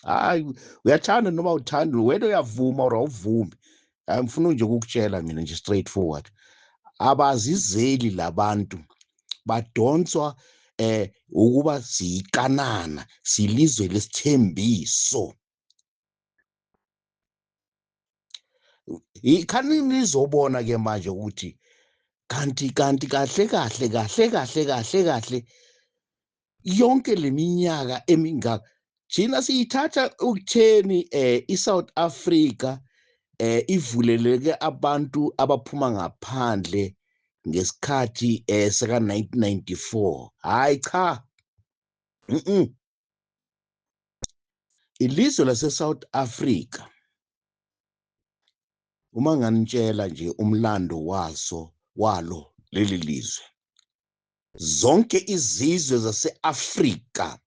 Hayi, uyathanda noma uthanda, wena uyavuma or awuvumi, ngifuna nje ukukutshela mina nje straight forward, abazizeli labantu, badonswa ukuba siyiKanana, silizwe lesithembiso. Ikhani nizobona ke manje ukuthi kanti kahle kahle kahle kahle kahle kahle yonke leminyaka emingaka thina siyithatha ukutheni iSouth Africa ivuleleke abantu abaphuma ngaphandle ngesikhathi seka 1994. Hayi cha, ilizwe lase South Africa, uma nganitshela nje umlando waso walo leli lizwe, zonke izizwe zase-Afrika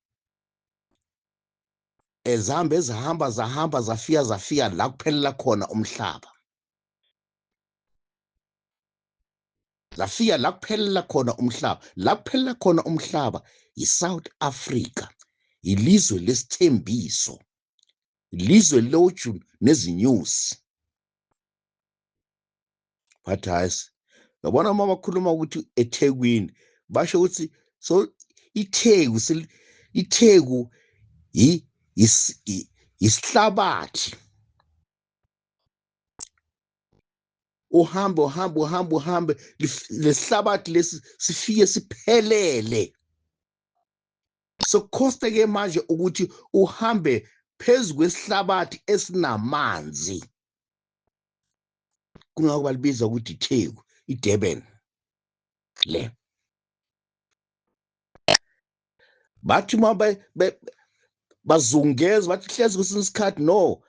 ezihambe ezihamba zahamba zafika la kuphelela khona umhlaba, zafika la kuphelela khona umhlaba, la kuphelela khona umhlaba yiSouth Africa, ilizwe lesithembiso, ilizwe loju nezinyosi. Bathi hayi, yabona uma bakhuluma ukuthi eThekwini, basho ukuthi so iTheku, iTheku isihlabathi. Uhambe uhambe uhambe uhambe, lesihlabathi lesi sifike siphelele. Sokukhosta ke manje ukuthi uhambe phezu kwesihlabathi esinamanzi, kungako balibiza ukuthi iTheku, iDurban le. Bathi uma bazungeza, bathi hlezi kwesinye isikhathi no,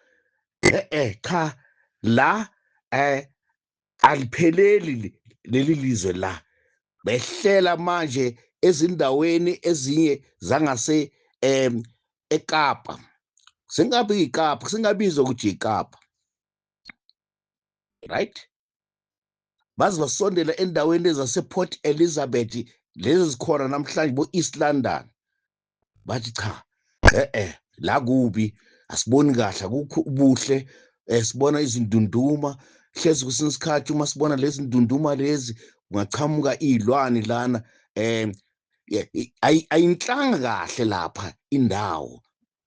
cha, la alipheleli leli lizwe la. Behlela manje ezindaweni ezinye zangase eKapa, singabi iKapa, singabizwa ukuthi iKapa, right? Baze basondela endaweni ezase Port Elizabeth, lezi zikhona namhlanje bo East London. Bathi cha, la kubi, asiboni kahle, akukho ubuhle, sibona izindunduma. Hlezi kwesinye isikhathi uma sibona lezi ndunduma lezi kungachamuka izilwane lana, ayinhlanga kahle lapha indawo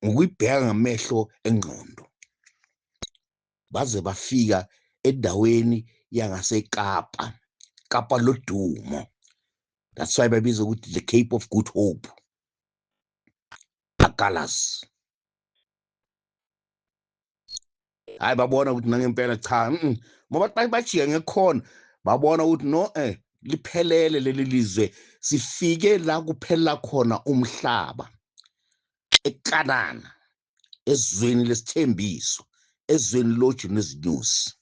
ngokuyibheka ngamehlo engqondo. Baze bafika endaweni yangaseKapa, Kapa lodumo. That's why babiza ukuthi the Cape of Good Hope, Agulhas. Hayi, babona ukuthi nangempela cha, ngoba bajika ngekhona, babona ukuthi no, liphelele leli lizwe, sifike la kuphela khona umhlaba, eKanana, ezweni lesithembiso, ezweni loju nezinyosi.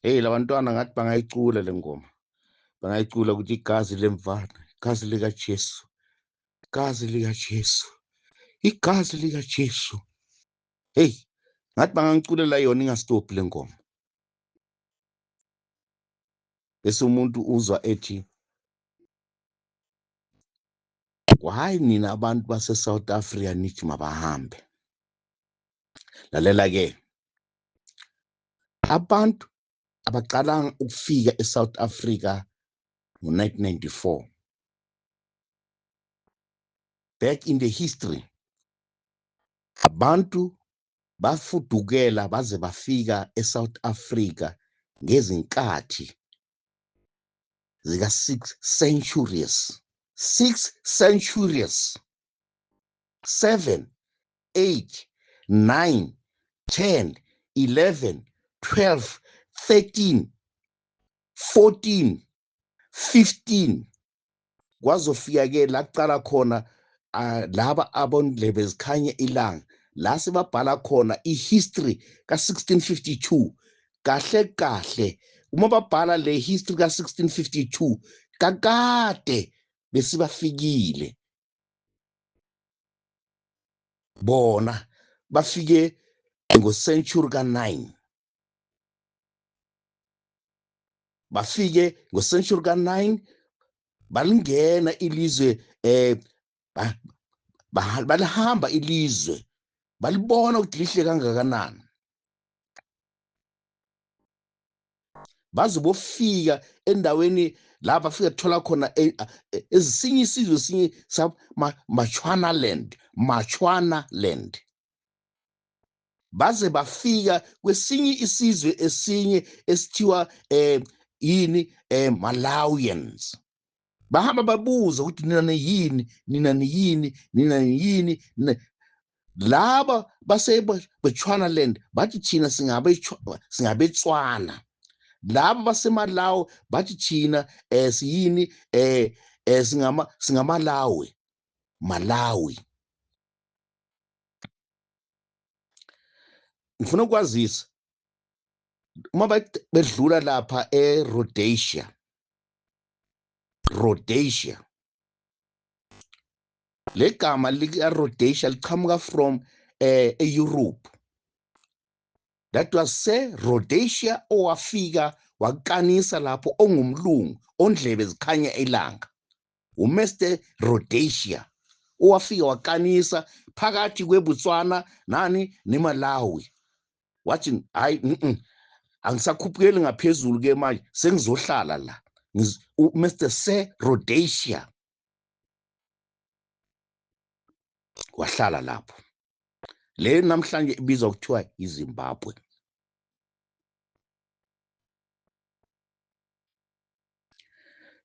Hey, labantwana ngathi bangayicula le ngoma, bangayicula ukuthi igazi lemvana, igazi likaJesu, igazi likaJesu, igazi likaJesu. Hey, ngathi bangangiculela yona ingastophi le ngoma. Bese umuntu uzwa ethi, why nina abantu base South Africa nithi mabahambe? Lalela ke, abantu abaqalanga ukufika eSouth Africa ngo-1994. Back in the history, abantu bafudukela baze bafika eSouth Africa ngezinkathi zika 6 centuries, 6 centuries, 7, 8, 9, 10, 11, 12, 13, 14, 15. Kwazofika ke la kuqala khona laba abondlebe zikhanye ilanga, la sebabhala khona ihistory ka-1652. Kahle kahle Uma babhala le history ka-1652 kakade besibafikile bona, bafike ngo-century ka-9, bafike ngo-century ka-9, balingena ilizwe, balihamba ilizwe, balibona ukuthi lihle kangakanani. Baze bofika endaweni la bafika thola khona esinye isizwe sinye sa Machwanaland, Machwanaland. Baze bafika kwesinye isizwe esinye esithiwa yini, Malawians. Bahamba babuza ukuthi nina niyini, nina niyini, nina niyini. Laba base Bechuanaland bathi thina singabetswana. Laba baseMalawi bathi thina siyini, singamalawi, Malawi. Ngifuna ukwazisa uma bedlula lapha eRhodesia, Rhodesia, legama lika Rhodesia liqhamuka from eEurope. That was Sir Rhodesia owafika wakanisa lapho, ongumlungu ondlebe zikhanya ilanga, uMr Rhodesia owafika wakanisa phakathi kweBotswana nani neMalawi. Wathi hayi, angisakhuphukeli ngaphezulu ke manje, sengizohlala la. Mr Sir Rhodesia wahlala lapho. Le namhlanje ibizwa kuthiwa iZimbabwe.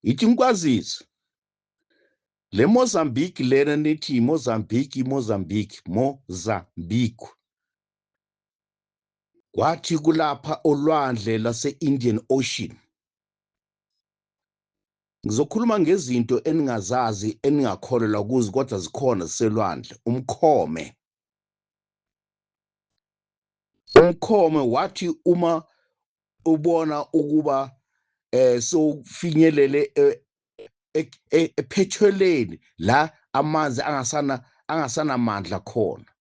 Ithi ngikwazise le Mozambique lena nithi Mozambique, Mozambique, Mozambique, kwathi kulapha olwandle lase-Indian Ocean. Ngizokhuluma ngezinto eningazazi, eningakholelwa kuzo, kodwa zikhona ziselwandle. Umkhome, umkhome wathi uma ubona ukuba sowufinyelele ephethelweni la amanzi angasanamandla khona,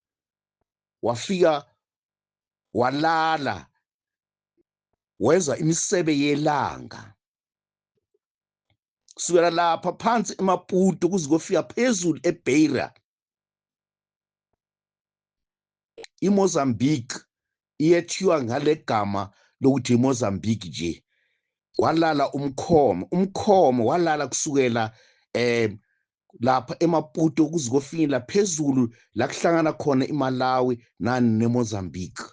wafika walala, wezwa imisebe yelanga kusukela lapha phansi eMaputo kuze kofika phezulu eBeira. IMozambique iyethiwa ngalegama lokuthi iMozambique nje. Kwalala umkhomo, umkhomo walala kusukela lapha eMaputo kuze kofinyela phezulu la kuhlangana khona iMalawi nani neMozambique.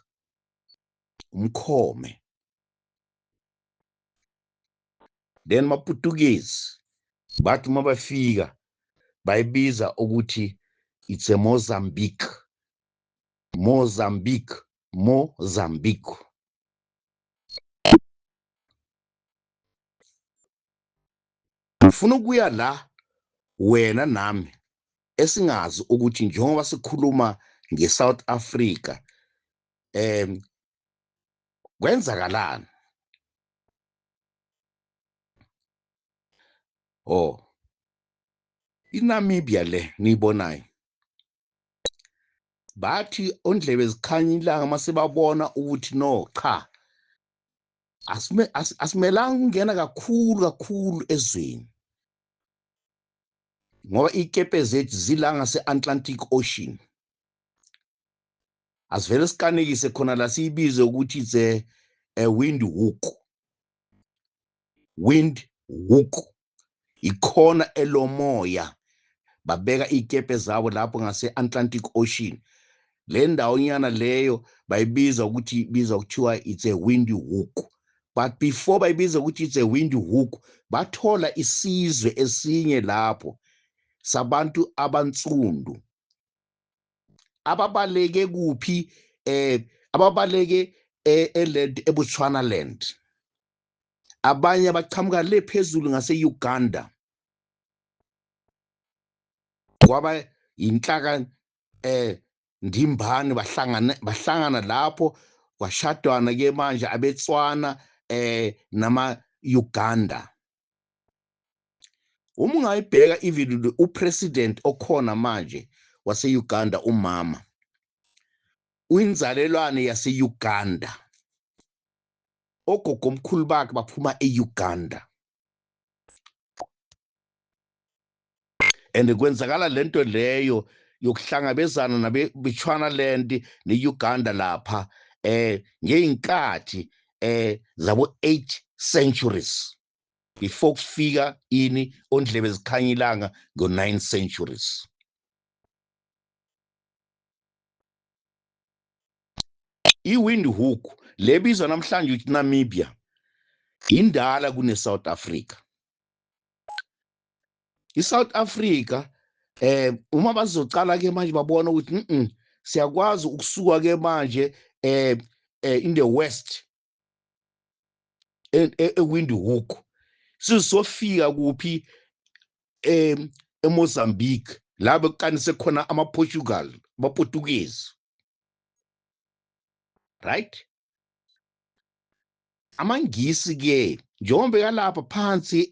Umkhome. Then maPutukezi bathi mabafika bayibiza ukuthi it's a Mozambique, Mozambique, Mozambique. Ngifuna ukuya la wena nami esingazi ukuthi njengoba sikhuluma ngeSouth Africa kwenzakalani. Oh, iNamibia le niyibonayo, bathi ondlebe zikhanya ilanga masebabona ukuthi no cha, asimelanga ukungena kakhulu kakhulu ezweni, ngoba ikepe zethu zila ngase-Atlantic Ocean. Asivele sikanekise khona la, siyibize ukuthi it's a Windhoek. Windhoek ikhona elomoya, babeka ikepe zabo lapho ngase-Atlantic Ocean. Le ndawonyana leyo bayibiza ukuthi ibizwa kuthiwa it's a Windhoek. But before bayibiza ukuthi it's a Windhoek, bathola isizwe esinye lapho sabantu abansundu ababaleke kuphi, ababaleke eland eBotswanaland, abanye baqhamuka le phezulu ngase-Uganda. Kwaba inhlaka ndimbani, bahlangana lapho, kwashadwana ke manje abeTswana Nama Uganda. Uma ungayibheka even upresident okhona manje wase-Uganda, umama uyinzalelwane yase-Uganda, ogogomkhulu bakhe baphuma e-Uganda. And kwenzakala lento leyo yokuhlangabezana nabe-Bechuanaland ne-Uganda lapha ngeyinkathi zabo 8 centuries before kufika ini ondlebe zikhanya ilanga ngo-9 centuries. I-Windhoek lebizwa namhlanje ukuthi Namibia indala kune-South Africa. I-South Africa uma bazocala ke manje babona ukuthi siyakwazi ukusuka ke manje in the west eWindhoek sizofika kuphi eMozambique la bekukanise khona ama-Portugal, amaPortuguese, right? Amangisi ke njengoba bekalapha phansi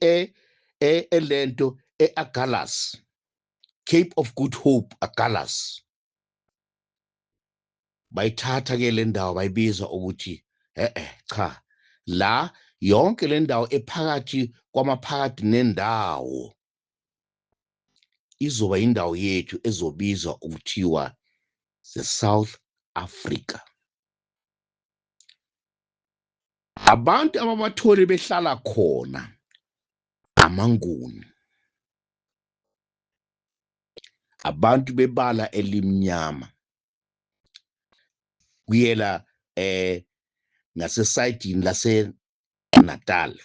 elento eAgulhas, Cape of Good Hope, Agulhas, bayithatha ke le ndawo bayibiza ukuthi cha, la yonke le ndawo ephakathi kwamaphakathi nendawo izoba indawo yethu ezobizwa ukuthiwa the South Africa. Abantu ababatholi behlala khona amaNguni, abantu bebala elimnyama, kuyela ngasesayidini lase Natal,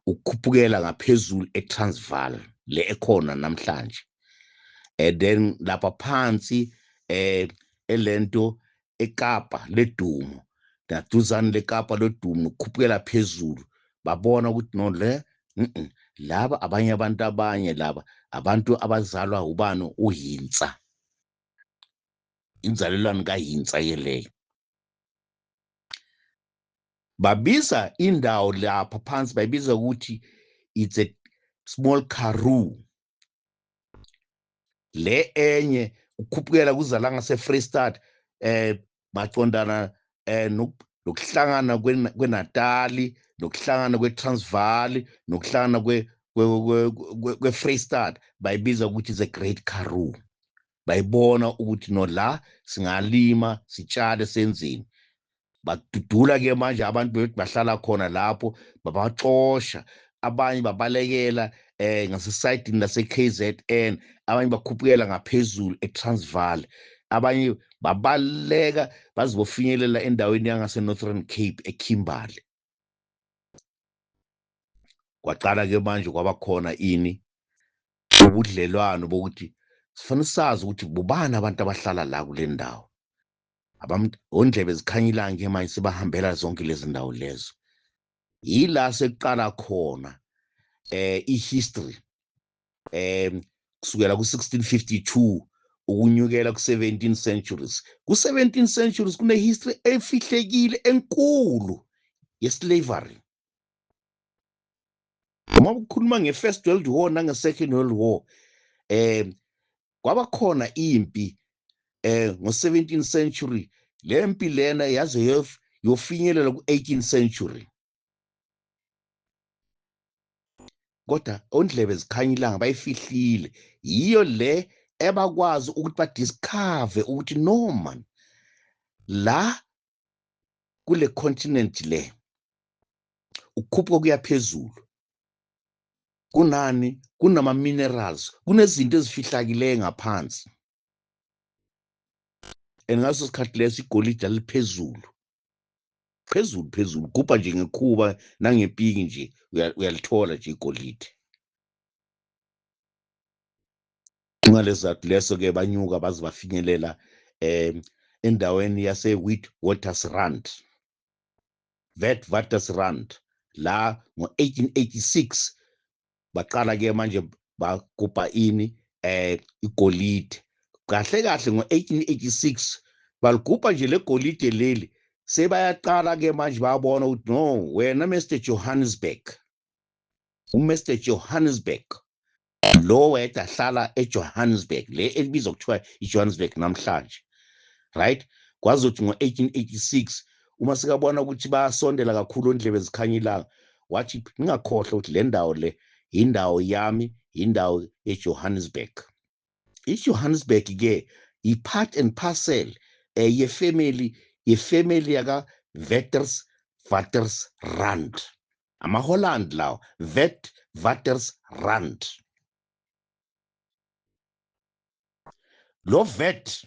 ukukhuphukela ngaphezulu eTransvaal le ekhona namhlanje, and then lapha phansi elento eKapa ledumo, naduzane leKapa lodumo, ukukhuphukela phezulu, babona ukuthi no le laba abanye abantu, abanye laba abantu abazalwa ubani, uHintsa, inzalelwane kaHintsa yeleyo. Babiza indawo lapha phansi bayibiza ukuthi it's a small Karoo. Le enye ukukhuphukela kuza la ngase-Freystata baqondana nokuhlangana kweNatali, nokuhlangana kweTransvaal, nokuhlangana kwe-Freystata, bayibiza ukuthi is a Great Karoo. Bayibona ukuthi no la singalima sitshale senzeni. Badudula ke manje abantu bahlala khona lapho, babaxosha, abanye babalekela ngasesayidini lase KZN, abanye bakhuphukela ngaphezulu eTransvaal, abanye babaleka bazibofinyelela endaweni yangase Northern Cape eKimberley. Kwaqala ke manje kwaba khona ini ubudlelwano bokuthi sifanele sazi ukuthi bobani abantu abahlala la kule ndawo. Abantu ondlebe zikhanya ilanga ke manje sebahambela zonke lezi ndawo lezo. Yila sekuqala khona i-history kusukela ku-1652 ukunyukela ku-17 centuries. Ku-17 centuries kune history efihlekile enkulu ye-slavery. Uma ukhuluma nge-First World War nange-Second World War, kwaba khona impi ngo-17th century. Le mpi lena yaze yofinyelela ku-18th century, kodwa ondlebe zikhanya ilanga bayifihlile. Yiyo le ebakwazi ukuthi badiscover ukuthi no man, la kule continent le ukukhuphuka kuya phezulu kunani, kunama minerals, kunezinto ezifihlakileyo ngaphansi. And ngaso sikhathi leso igolide liphezulu phezulu phezulu, gubha nje ngekhuba nangepiki nje uyalithola nje igolide. Ngalezathu leso ke banyuka baze bafinyelela endaweni yase Witwatersrand, Witwatersrand la ngo-1886 baqala ke manje bagubha ini igolide. Kahle kahle ngo-1886 baligubha nje legolide leli. Sebayaqala ke manje, bayabona ukuthi no, wena Mr Johannesburg, uMr Johannesburg lo wayede ahlala eJohannesburg, le elibizwa kuthiwa iJohannesburg namhlanje, right? Kwazothi ngo-1886 uma sikabona ukuthi bayasondela kakhulu ondlebe zikhanya ilanga, wathi ngingakhohlwa ukuthi le ndawo le indawo yami, indawo yeJohannesburg. IJohannesburg ke i-part and parcel yefamily yaka Vetters Waters Rand, amaHolland lawo, Vet Waters Rand. Lo Vet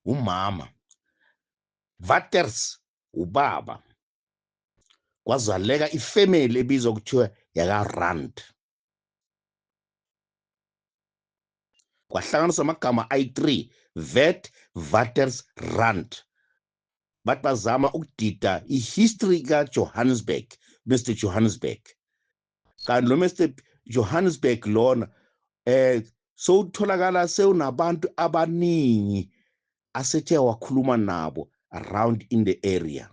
umama, Waters ubaba, kwazaleka ifamily ebizwa kuthiwa yaka Rand. Kwahlanganiswa amagama ayi-3, Vet Waters Rand. Bathi bazama ukudida i-history kaJohannesburg, Mr Johannesburg. Kanti lo Mr Johannesburg lona sowutholakala sewunabantu abaningi asethe wakhuluma nabo around in the area.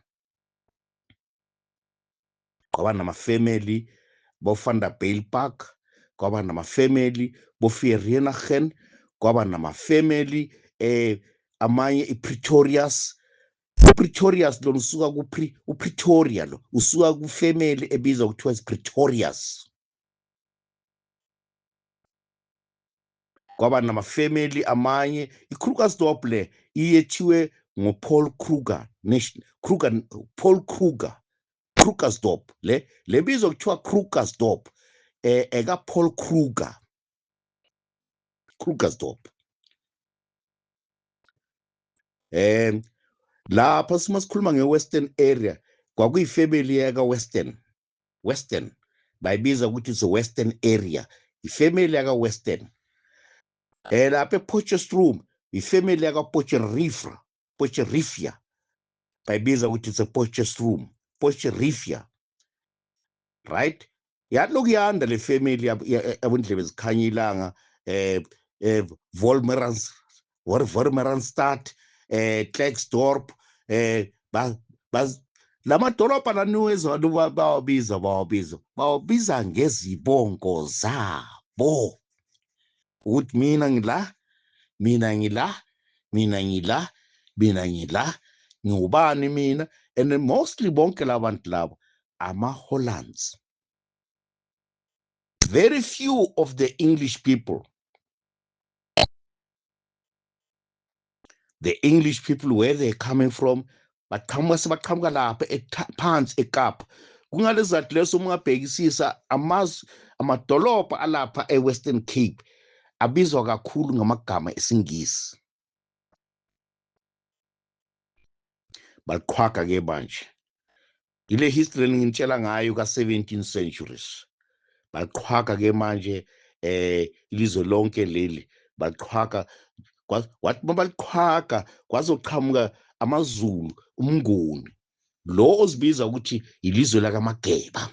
Kwaba namafamily bo-Van der Bijl Park, kwaba namafamily bo-Vereeniging, kwaba namafamily amanye i-Pretorius. UPretorius lo usuka ku uPretoria lo usuka ku-family ebizwa kuthiwa is Pretorius. Kwaba namafamily amanye iKrugersdorp le iyethiwe ngoPaul Kruger, Kruger, Paul Kruger, Krugersdorp le lebizwa kuthiwa Krugersdorp eka Paul Kruger, Krugersdorp. Lapha sima sikhuluma nge-Western area, kwakuyifamily yaka Western, Western bayibiza ukuthi is Western area, ifamily yaka Western. Lapha ePotchefstroom ifamily yaka Potchefstroom, Potchefstroom bayibiza ukuthi it's a Potchefstroom, Potchefstroom, right? Yalokhu yanda le family yabondlebe zikhanya ilanga, Wolmerans, Wolmaransstad, Klerksdorp, lamadolobha laniwezwa bawabiza bawabiza ngezibongo zabo, ukuthi mina ngila, mina ngila, mina ngila, mina ngila, ngiwubani mina. And mostly bonke labantu labo ama-Hollands. Very few of the English people, the English people where they're coming from, baqhamuka sebaqhamuka lapha phansi eKapa. Kungalezathu leso uma ungabhekisisa amazwe amadolobha alapha eWestern Cape abizwa kakhulu ngamagama esiNgisi. Baqhwaga ke manje ile history engitshela ngayo ka-17 centuries. Baqhwaga ke manje ilizwe lonke leli baqhwaga, wathi mabaliqhwaga kwazoqhamuka amaZulu, umNguni lo ozibiza ukuthi ilizwe lakaMageba.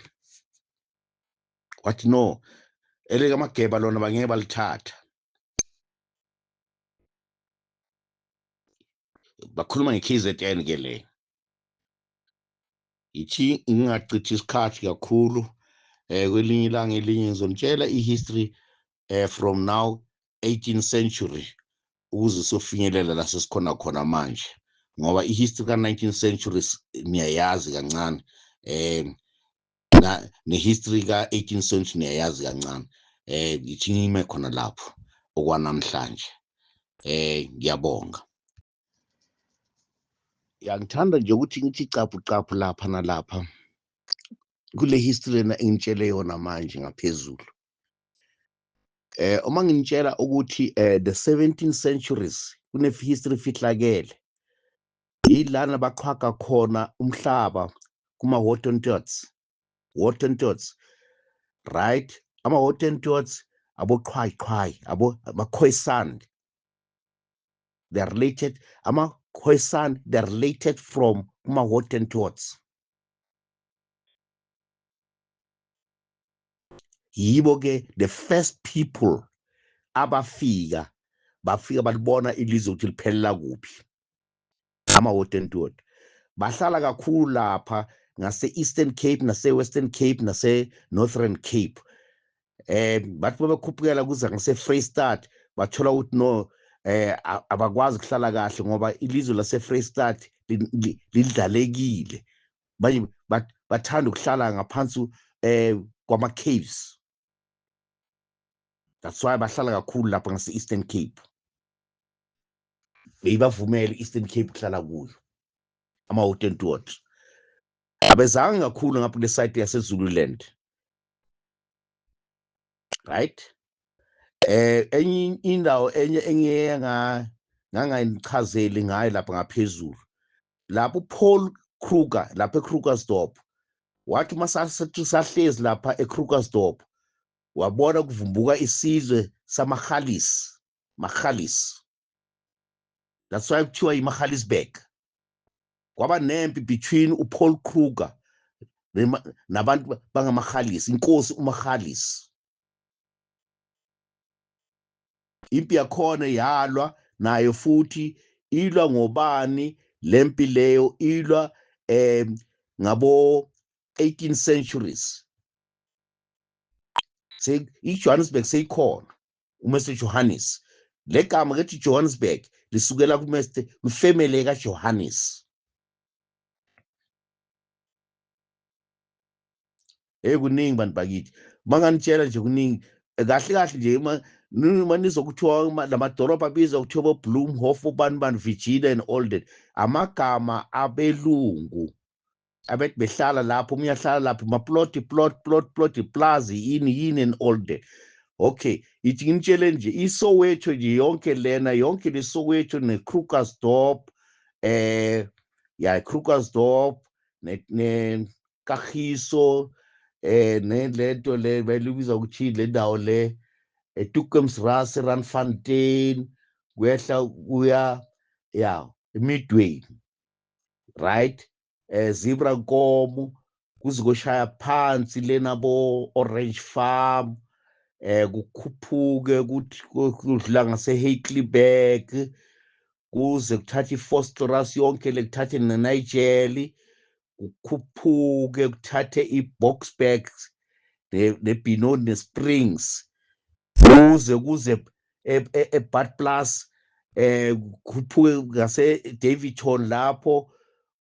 Wathi no, elikaMageba lona bangeke balithatha. Bakhuluma nge-KZN ke le. Ithi ngingachithi isikhathi kakhulu, kwelinye ilanga elinye ngizonitshela i-history from now 18th century ukuze sofinyelela la sesikhona khona manje, ngoba i-history ka-19th century niyayazi kancane, ne-history ka-18th century niyayazi kancane. Ngithi ngime khona lapho okwanamhlanje. Ngiyabonga. Ngithanda nje ukuthi ngithi caphu caphu lapha nalapha kule history lena engitshele yona manje ngaphezulu. Uma nginitshela ukuthi the 17th centuries kune history fihlakele, yilana baqhwaga khona umhlaba kuma Hottentots, Hottentots, right? Ama Hottentots aboqhwayi-qhwayi, abo Khoisan, they are related. Ama Khoisan, they are related from kuma Hottentots. Yibo ke the first people abafika, bafika balibona ilizwe ukuthi liphelela kuphi. Ama-Hottentot bahlala kakhulu lapha ngase-Eastern Cape, nase-Western Cape, nase-Northern Cape. Bathi babekhuphukela kuza ngase-Freystad, bathola ukuthi no, abakwazi ukuhlala kahle ngoba ilizwe lase-Freystad lidlalekile. Manje bathanda ukuhlala ngaphansi kwama-caves. That's why bahlala kakhulu lapha ngase-Eastern Cape. Beyibavumele i-Eastern Cape ukuhlala kuyo ama-Hottentot. Abezange kakhulu ngapha kule side yaseZululand, right? Enye indawo enye engiye ngangayichazeli ngayo lapha ngaphezulu, lapho uPaul Kruger lapha eKrugersdorp, wathi uma sahlezi lapha eKrugersdorp wabona kuvumbuka isizwe samaHalis, Mahalis. That's why kuthiwa iMahalisburg. Kwaba nempi between uPaul Kruger nabantu bangamaHalis, inkosi uMahalis. Impi yakhona yalwa nayo futhi ilwa ngobani lempi leyo? Ilwa ngabo 18 centuries. IJohannesburg seyikhona, uMr Johannes. Legama kethi Johannesburg lisukela kuMr kwifamily kaJohannes. Hey, kuningi bantu bakithi, manganitshela nje kuningi kahle kahle nje. Uma nizokuthiwa lamadolobha abizwa kuthiwa bo-Bloemhof, obani bani, Virginia and all that, amagama abelungu abethi behlala lapho. Omunye ahlala lapho, maplot, plot, plot, plot, plaza, yini yini and all that. Okay, ithi nginitshele nje iSoweto nje yonke lena, yonke le Soweto ne-Krugersdorp, ya, Krugersdorp ne Kagiso, nelento le belibiza ukuthi le ndawo le eToekomsrus, Randfontein, kwehla kuya ya Midway, right? Zebra Nkomo, kuze koshaya phansi lena bo Orange Farm, kukhuphuke kuthi kudlula ngase Heidelberg, kuze kuthathe iVosloorus yonke le, kuthathe neNigel, kukhuphuke kuthathe iBoksburg neBenoni neSprings, kuze eBadplaas, kukhuphuke ngase Daveyton lapho,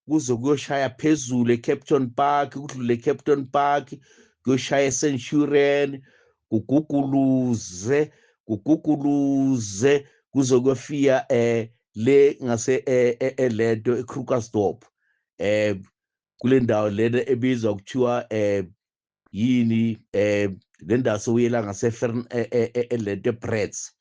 kuze kuyoshaya phezulu eCape Park, kudlule eCape Park kuyoshaya eCenturion, kuguguluze kuguguluze kuze kuyofika le ngase elento eKrugersdorp, kule ndawo lena ebizwa kuthiwa yini, le ndawo sewuyela ngase elento eBrits.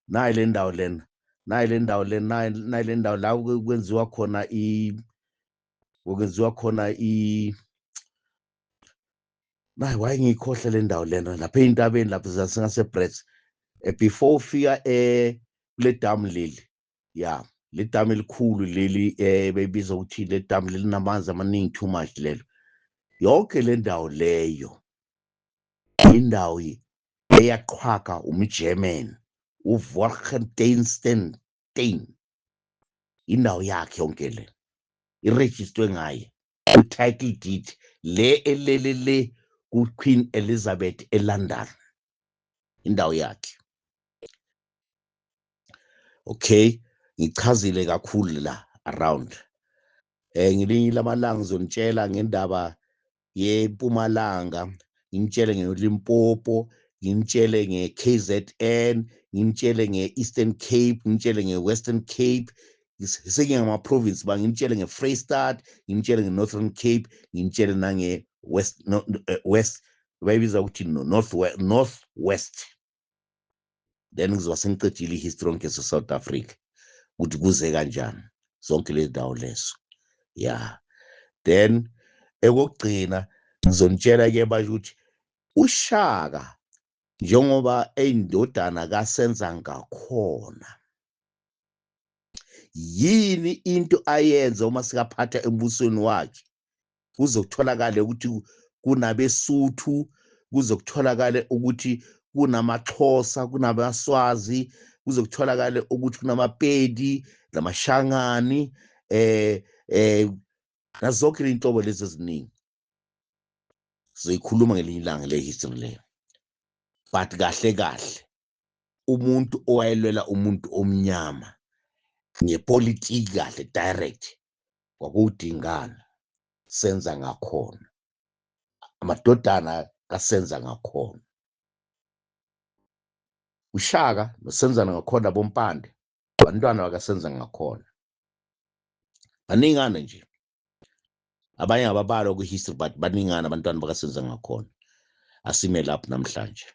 Nayi le ndawo lena, nayi le ndawo le, nayi le ndawo la kwenziwa khona i nayi, waye ngiyikhohle le ndawo lena lapha ey'ntabeni lapha zasengase-Brits, before ufika kule damu leli, ya, le damu elikhulu leli, beyibiza ukuthi le damu lelinamanzi amaningi too much lelo. Yonke le ndawo leyo indawo eyaqhwaga umGerman uVolkenstein, indawo yakhe yonke le irejistwe ngaye ku-title deed le elele le ku-Queen Elizabeth eLondon, indawo yakhe. Okay, ngichazile kakhulu la around. Ngelinye lamalanga ngizonitshela ngendaba yeMpumalanga, ngimtshele ngeLimpopo, ngimtshele nge-KZN, ngimtshele nge-Eastern Cape, ngimtshele nge-Western Cape, sengingama-province ba, ngimtshele nge-Freystad, ngimtshele nge-Northern Cape, ngimtshele nange-West, no, West bayibiza ukuthi North, North West. Then ngizoba sengicedile i-history yonke se-South Africa ukuthi kuze kanjani zonke lezi ndawo lezo, ya. Then ekokugcina ngizonitshela-ke basho ukuthi uShaka njengoba eyindodana kaSenzangakhona, yini into ayenza uma sikaphatha embusweni wakhe, kuze kutholakale ukuthi kunabeSuthu, kuze kutholakale ukuthi kunamaXhosa, kunabaswazi, Kuze kutholakale ukuthi kunamaPedi namaShangani nazonke iy'nhlobo lezi eziningi. Sizoyikhuluma ngelinye ilanga le history leyo, but kahle kahle umuntu owayelwela umuntu omnyama ngepolitiki kahle direct kwakuwuDingana Senza Ngakhona, amadodana kaSenza Ngakhona, uShaka noSenzana Ngakhona, boMpande, abantwana bakaSenza Ngakhona. Baningana nje abanye ababalwa kwi-history, but baningana abantwana bakaSenza Ngakhona. Asime lapho namhlanje.